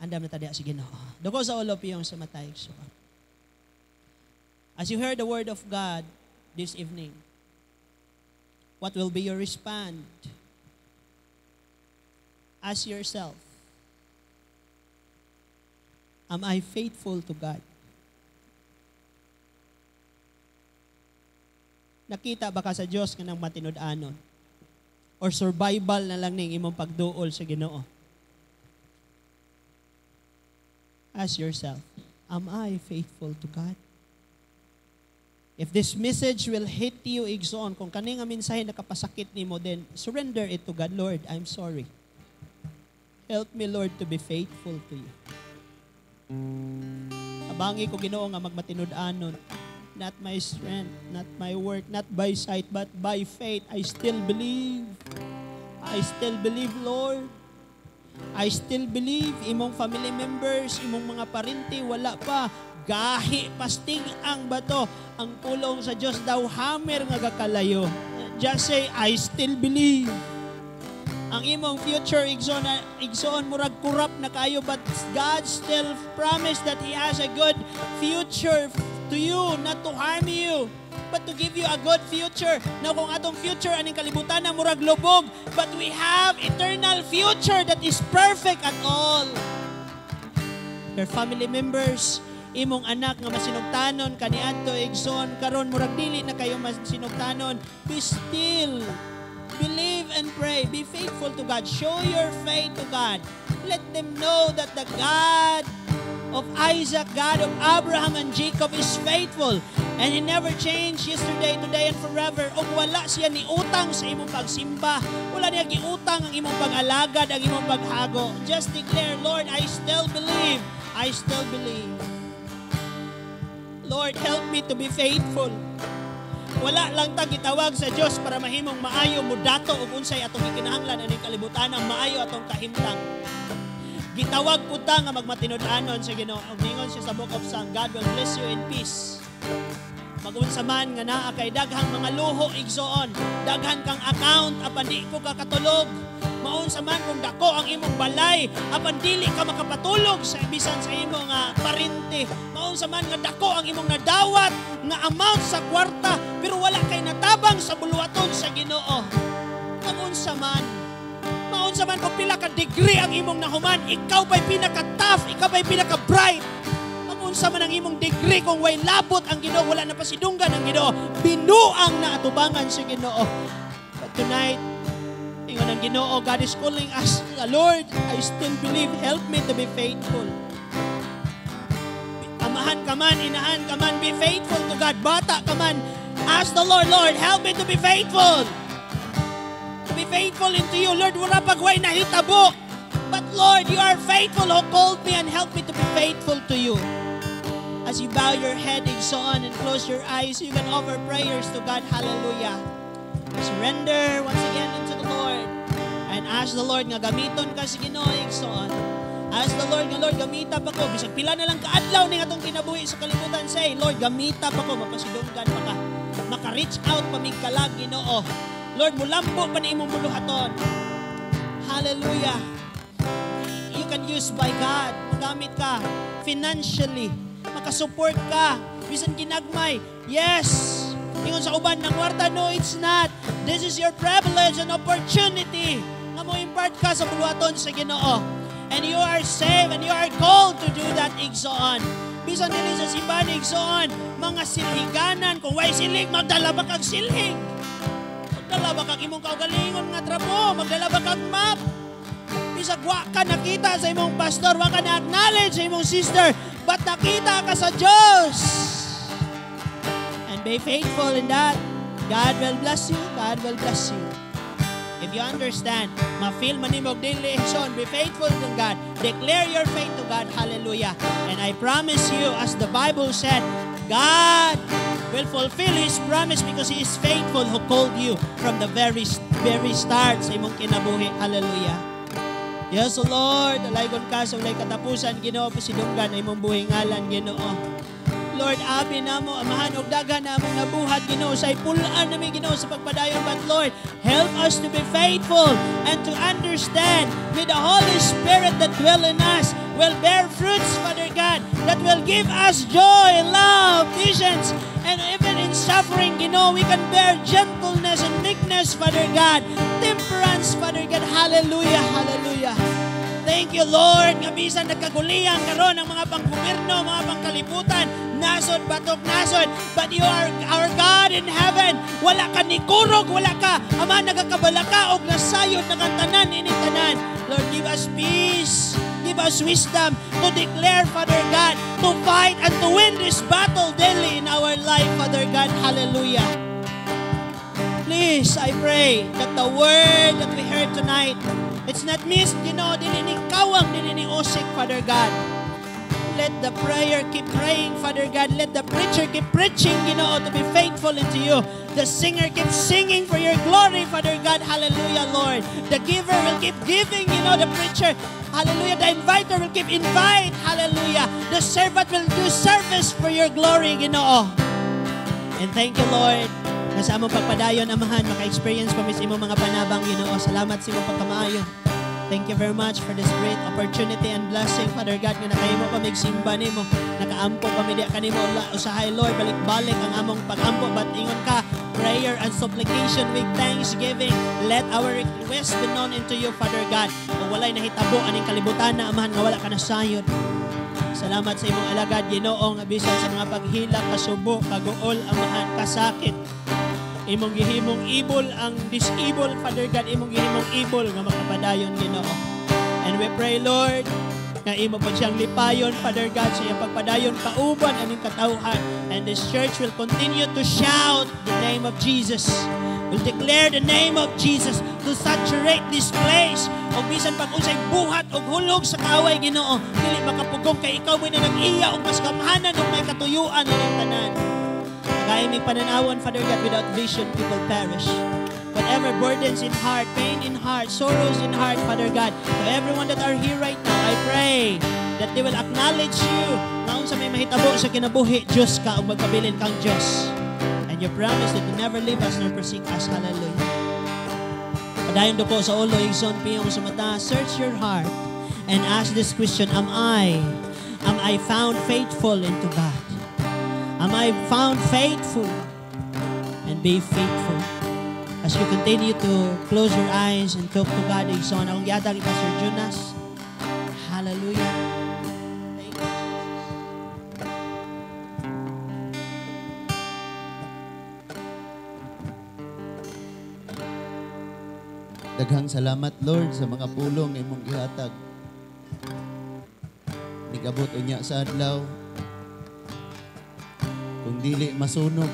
Andam na ta diha sa Ginoo. Duko sa ulo, piyong sa matay. So, as you heard the word of God this evening, what will be your response? Ask yourself, am I faithful to God? Nakita ba ka sa Dios nga nang matinud-anon? Or survival na lang ning imong pagduol sa Ginoo? Ask yourself, am I faithful to God? If this message will hit you, igsoon, kung kani nga mensahe nakapasakit nimo, then surrender it to God. Lord, I'm sorry. Help me, Lord, to be faithful to you. Tabangi ko, Ginoo, nga magmatinud-anon. Not my strength, not my work, not by sight, but by faith. I still believe. I still believe, Lord. I still believe imong family members, imong mga parinti, wala pa. Gahi pasting ang bato. Ang pulong sa Diyos daw hammer nga gakalayo. Just say, "I still believe." Ang imong future, igsoon, igsoon, murag kurap na kayo, but God still promised that He has a good future to you, not to harm you, but to give you a good future. Now, kung atong future aning kalibutan na murag lubog, but we have eternal future that is perfect at all. Your family members, imong anak nga masinugtanon kaniadto, igsoon, karon murag dili na kayo masinugtanon, be still. Believe and pray. Be faithful to God. Show your faith to God. Let them know that the God of Isaac, God of Abraham and Jacob is faithful. And He never changed yesterday, today, and forever. Ug wala siya ni utang sa imong pagsimba. Wala niya giutang ang imong pag-alagad, ang imong paghago. Just declare, "Lord, I still believe. I still believe. Lord, help me to be faithful." Wala lang ta gitawag sa Dios para mahimong maayo mudato og unsay atong gikinahanglan aning kalibutan, ang maayo atong kahimtang. Gitawag pud ta nga magmatinud-anon sa Ginoo. Ug ningon siya sa Book of Psalm, God will bless you in peace. Magunsa man nga naa kay daghang mga luho, igsoon, daghan kang account apan di ko ka katulog. Maunsa man kung dako ang imong balay apan dili ka makapatulog sa bisan sa imong nga parente. Maunsa man nga dako ang imong nadawat nga amount sa kwarta pero wala kay natabang sa buluhaton sa Ginoo. Maunsa man, maunsa man kung pila ka degree ang imong nahuman, ikaw pa'y pinaka-tough, ikaw pa'y pinaka-bright. Magunsa man ang imong degree kung way labot ang Ginoo, wala na pasidunggan ang Ginoo, binuang na atubangan sa Ginoo. But tonight, ingon ang Ginoo, God is calling us, "Lord, I still believe, help me to be faithful." Amahan ka man, inahan ka man, be faithful to God. Bata ka man, ask the Lord, "Lord, help me to be faithful. To be faithful into you. Lord, wala pagway nahitabo. But Lord, you are faithful who called me and help me to be faithful to you." As you bow your head, igsoon, and close your eyes, you can offer prayers to God. Hallelujah. Surrender once again unto the Lord. And ask the Lord nga gamiton ka sa Ginoo, igsoon. Ask the Lord nga, "Lord, gamita pa ko. Bisag pila na lang kaadlaw ning atong kinabuhi sa kalibutan." Say, "Lord, gamita pa ko, mapasidunggan pa ka. Maka-reach out pa mig kalag, Ginoo. Lord, mulambo pa ni imong buluhaton." Hallelujah. You can use by God. Magamit ka financially. Makasupport ka. Bisan ginagmay. Yes. Ingon sa uban ng kwarta, no, it's not. This is your privilege and opportunity nga mo impart ka sa buluhaton sa Ginoo. And you are saved and you are called to do that, igsoon. Bisan dili sa simbahan, igsoon, mga silhiganan, kung way silhig, magdala ba kag silhig? Magdala ba kag imong kaugalingon nga trapo? Magdala ba kag map? Bisag wa ka nakita sa imong pastor, wa ka na-acknowledge sa imong sister, but nakita ka sa Diyos. And be faithful in that. God will bless you. God will bless you. If you understand, ma-feel man nimo og dili, igsoon, be faithful to God. Declare your faith to God. Hallelujah. And I promise you, as the Bible said, God will fulfill His promise because He is faithful who called you from the very, very start sa imong kinabuhi. Hallelujah. Yes, O Lord, alaygon ka sa walay katapusan, Ginoo, pasidunggan ang imong buhi ngalan, Ginoo. Lord, abi namo, Amahan, og daghan na among nabuhat, Ginoo, sa ipulaan nami, Ginoo, sa pagpadayon. But Lord, help us to be faithful and to understand may the Holy Spirit that dwell in us will bear fruits, Father God, that will give us joy, love, patience, and even in suffering, Ginoo, we can bear gentleness and meekness, Father God, temperance, Father God. Hallelujah, hallelujah. Thank you, Lord, nga bisan nagkaguliyang karon ang mga panggobyerno, mga pangkalibutan, nasod, batok nasod. But you are our God in heaven. Wala ka ni kurog, wala ka. Ama, nagakabalaka og nasayod na kang tanan, ining tanan. Lord, give us peace. Give us wisdom to declare, Father God, to fight and to win this battle daily in our life, Father God. Hallelujah. Please, I pray that the word that we heard tonight, it's not missed, dili ni kawang, dili ni usik, Father God. Let the prayer keep praying, Father God. Let the preacher keep preaching, to be faithful unto you. The singer keep singing for your glory, Father God. Hallelujah, Lord. The giver will keep giving, the preacher. Hallelujah. The inviter will keep invite. Hallelujah. The servant will do service for your glory, Ginoo. And thank you, Lord. Na sa among pagpadayon, Amahan, maka-experience pa mis imong mga panabang, Ginoo. Salamat sa imong pagkamaayo. Thank you very much for this great opportunity and blessing, Father God, nga nakahimo pa mig simba nimo, nakaampo pa mi diha kanimo. Usahay, Lord, balik-balik ang among pagampo, but ingon ka, prayer and supplication with thanksgiving. Let our request be known unto you, Father God. Kung walay nahitabo aning kalibutan na, Amahan, nga wala ka nasayod. Salamat sa imong alagad, Ginoo, nga bisan sa mga paghilak, kasubo, kaguol, Amahan, kasakit, imong gihimong able ang disable, Father God, imong gihimong able nga makapadayon, Ginoo. And we pray, Lord, nga imo po siyang lipayon, Father God, sa iyang pagpadayon kauban aning katawhan. And this church will continue to shout the name of Jesus. Will declare the name of Jesus to saturate this place. O bisan pag unsay buhat og hulog sa kaaway, Ginoo, dili makapugong kay ikaw mo na nag-iya og mas gamhanan og may katuyuan ining tanan. Kaya may pananawan, Father God, without vision, people perish. Whatever burdens in heart, pain in heart, sorrows in heart, Father God, to everyone that are here right now, I pray that they will acknowledge you nga unsa may mahitabo sa kinabuhi, Diyos ka ug magpabilin kang Diyos. And you promise that you never leave us nor forsake us. Hallelujah. Padayon duko sa ulo, igsoon, piyong sa mata, search your heart and ask this question, am I found faithful into God? Am I found faithful? And be faithful. As you continue to close your eyes and talk to God, igsoon, akong gihatag kay Pastor Jonas. Hallelujah. Thank you, Jesus. Daghang salamat, Lord, sa mga pulong nga imong gihatag. Nigabot unya sa adlaw. Kung dili masunog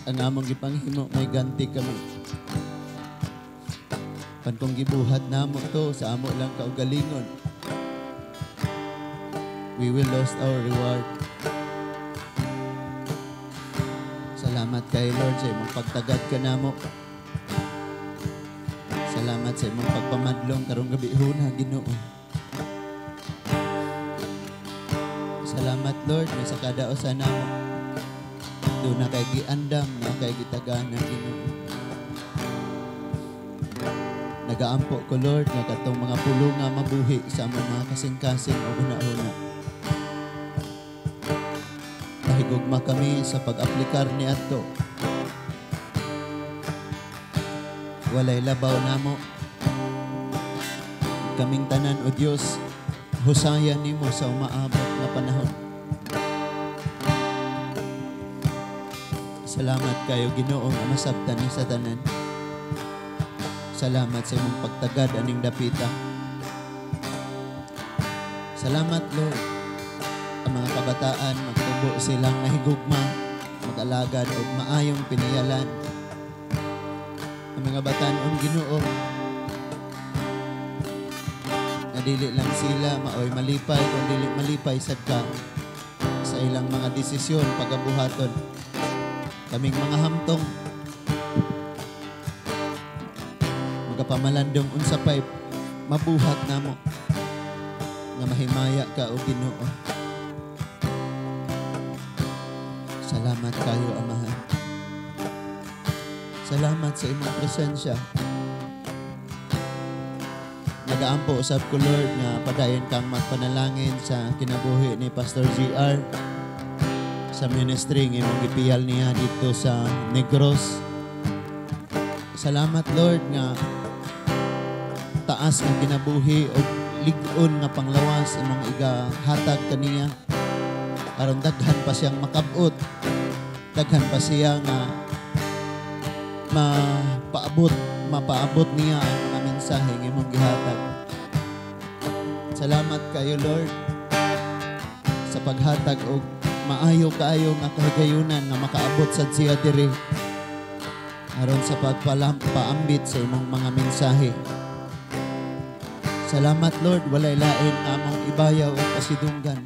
ang among gipanghimo, may ganti kami. Pan kung gibuhat namo to sa amo lang kaugalingon, we will lost our reward. Salamat kay Lord sa imong pagtagad kanamo. Salamat sa imong pagpamadlong karong gabi huna, Ginoo. Salamat, Lord, nga sa kada usa namo duna kay giandam, na kay gitagana, Ginoo. Nagaampo ko, Lord, nga katong mga pulong nga mabuhi sa among mga kasing-kasing o huna-huna. Mahigugma kami sa pag-aplikar ni adto. Walay labaw namo. Kaming tanan, O Dios, husayan nimo sa umaabot nga panahon. Salamat kayo, Ginoo, nga masabtan ni sa tanan. Salamat sa imong pagtagad aning dapita. Salamat, Lord. Ang mga kabataan magtubo silang nahigugma, mag-alagad og maayong pinayalan. Ang mga batan-on, Ginoo, nga dili lang sila maoy malipay kung dili malipay sad ka sa ilang mga desisyon pagabuhaton. Kaming mga hamtong magapamalandong unsa pay mabuhat namo nga mahimaya ka, o Ginoo. Salamat kayo, Amahan. Salamat sa imong presensya. Nagaampo usab ko, Lord, nga padayon kang magpanalangin sa kinabuhi ni Pastor GR sa ministry nga imong gipiyal niya dito sa Negros. Salamat, Lord, nga taas nga kinabuhi o lig-on nga panglawas imong igahatag kaniya. Aron daghan pa siyang makabot, daghan pa siya nga mapaabot niya ang mga mensahe nga imong gihatag. Salamat kayo, Lord, sa paghatag og maayo kaayo nga kahigayunan nga makaabot sad siya diri aron sa pagpaambit sa imong mga mensahe. Salamat, Lord, walay lain nga among ibayaw o pasidunggan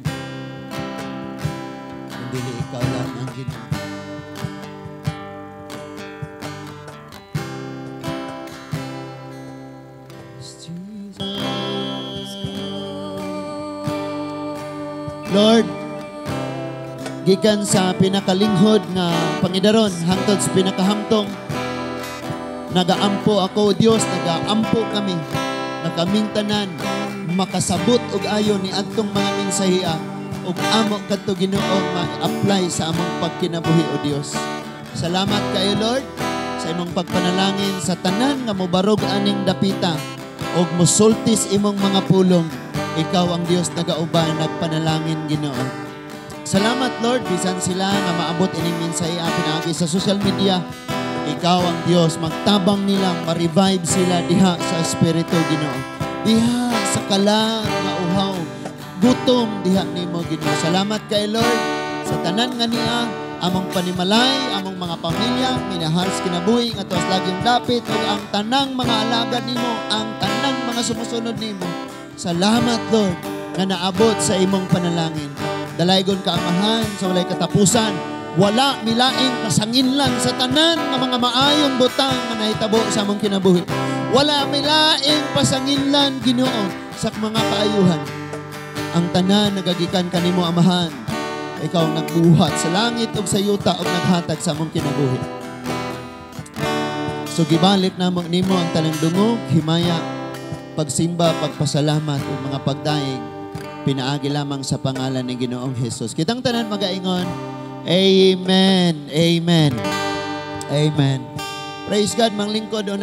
kundi ikaw lang ang Ginoo. Lord, gikan sa pinakalinghod nga pangidaron hangtod sa pinakahamtong, nagaampo ako, Dios, nagaampo kami na kaming tanan makasabot og ayo ni adtong mga mensahiya ug amo kadto, Ginoo, ma-apply sa among pagkinabuhi, o Dios. Salamat kayo, Lord, sa imong pagpanalangin sa tanan nga mobarog aning dapita ug mosultis imong mga pulong. Ikaw ang Dios nagauban, nagpanalangin, Ginoo. Salamat, Lord, bisan sila nga maabot ining mensahe pinaagi sa social media. Ikaw ang Dios magtabang nila, ma-revive sila diha sa espiritu, Ginoo. Diha sa kalag nga uhaw, gutom diha nimo, Ginoo. Salamat kay Lord sa tanan nga niya among panimalay, among mga pamilya, minahal sa kinabuhi nga tuwas laging dapit ug ang tanang mga alagad nimo, ang tanang mga sumusunod nimo. Salamat, Lord, nga naabot sa imong panalangin. Dalaygon ka, Amahan, sa walay katapusan. Wala milaing kasanginlan sa tanan nga mga maayong butang nga nahitabo sa among kinabuhi. Wala milaing pasanginlan, Ginoo, sa mga kaayuhan. Ang tanan nagagikan kanimo, Amahan. Ikaw ang nagbuhat sa langit ug sa yuta ug naghatag sa among kinabuhi. So gibalik namo nimo ang tanang dungog, himaya, pagsimba, pagpasalamat ug mga pagdaig pinaagi lamang sa pangalan ni Ginoong Hesus. Kitang tanan magaingon, Amen. Amen. Amen. Praise God, manglingkod.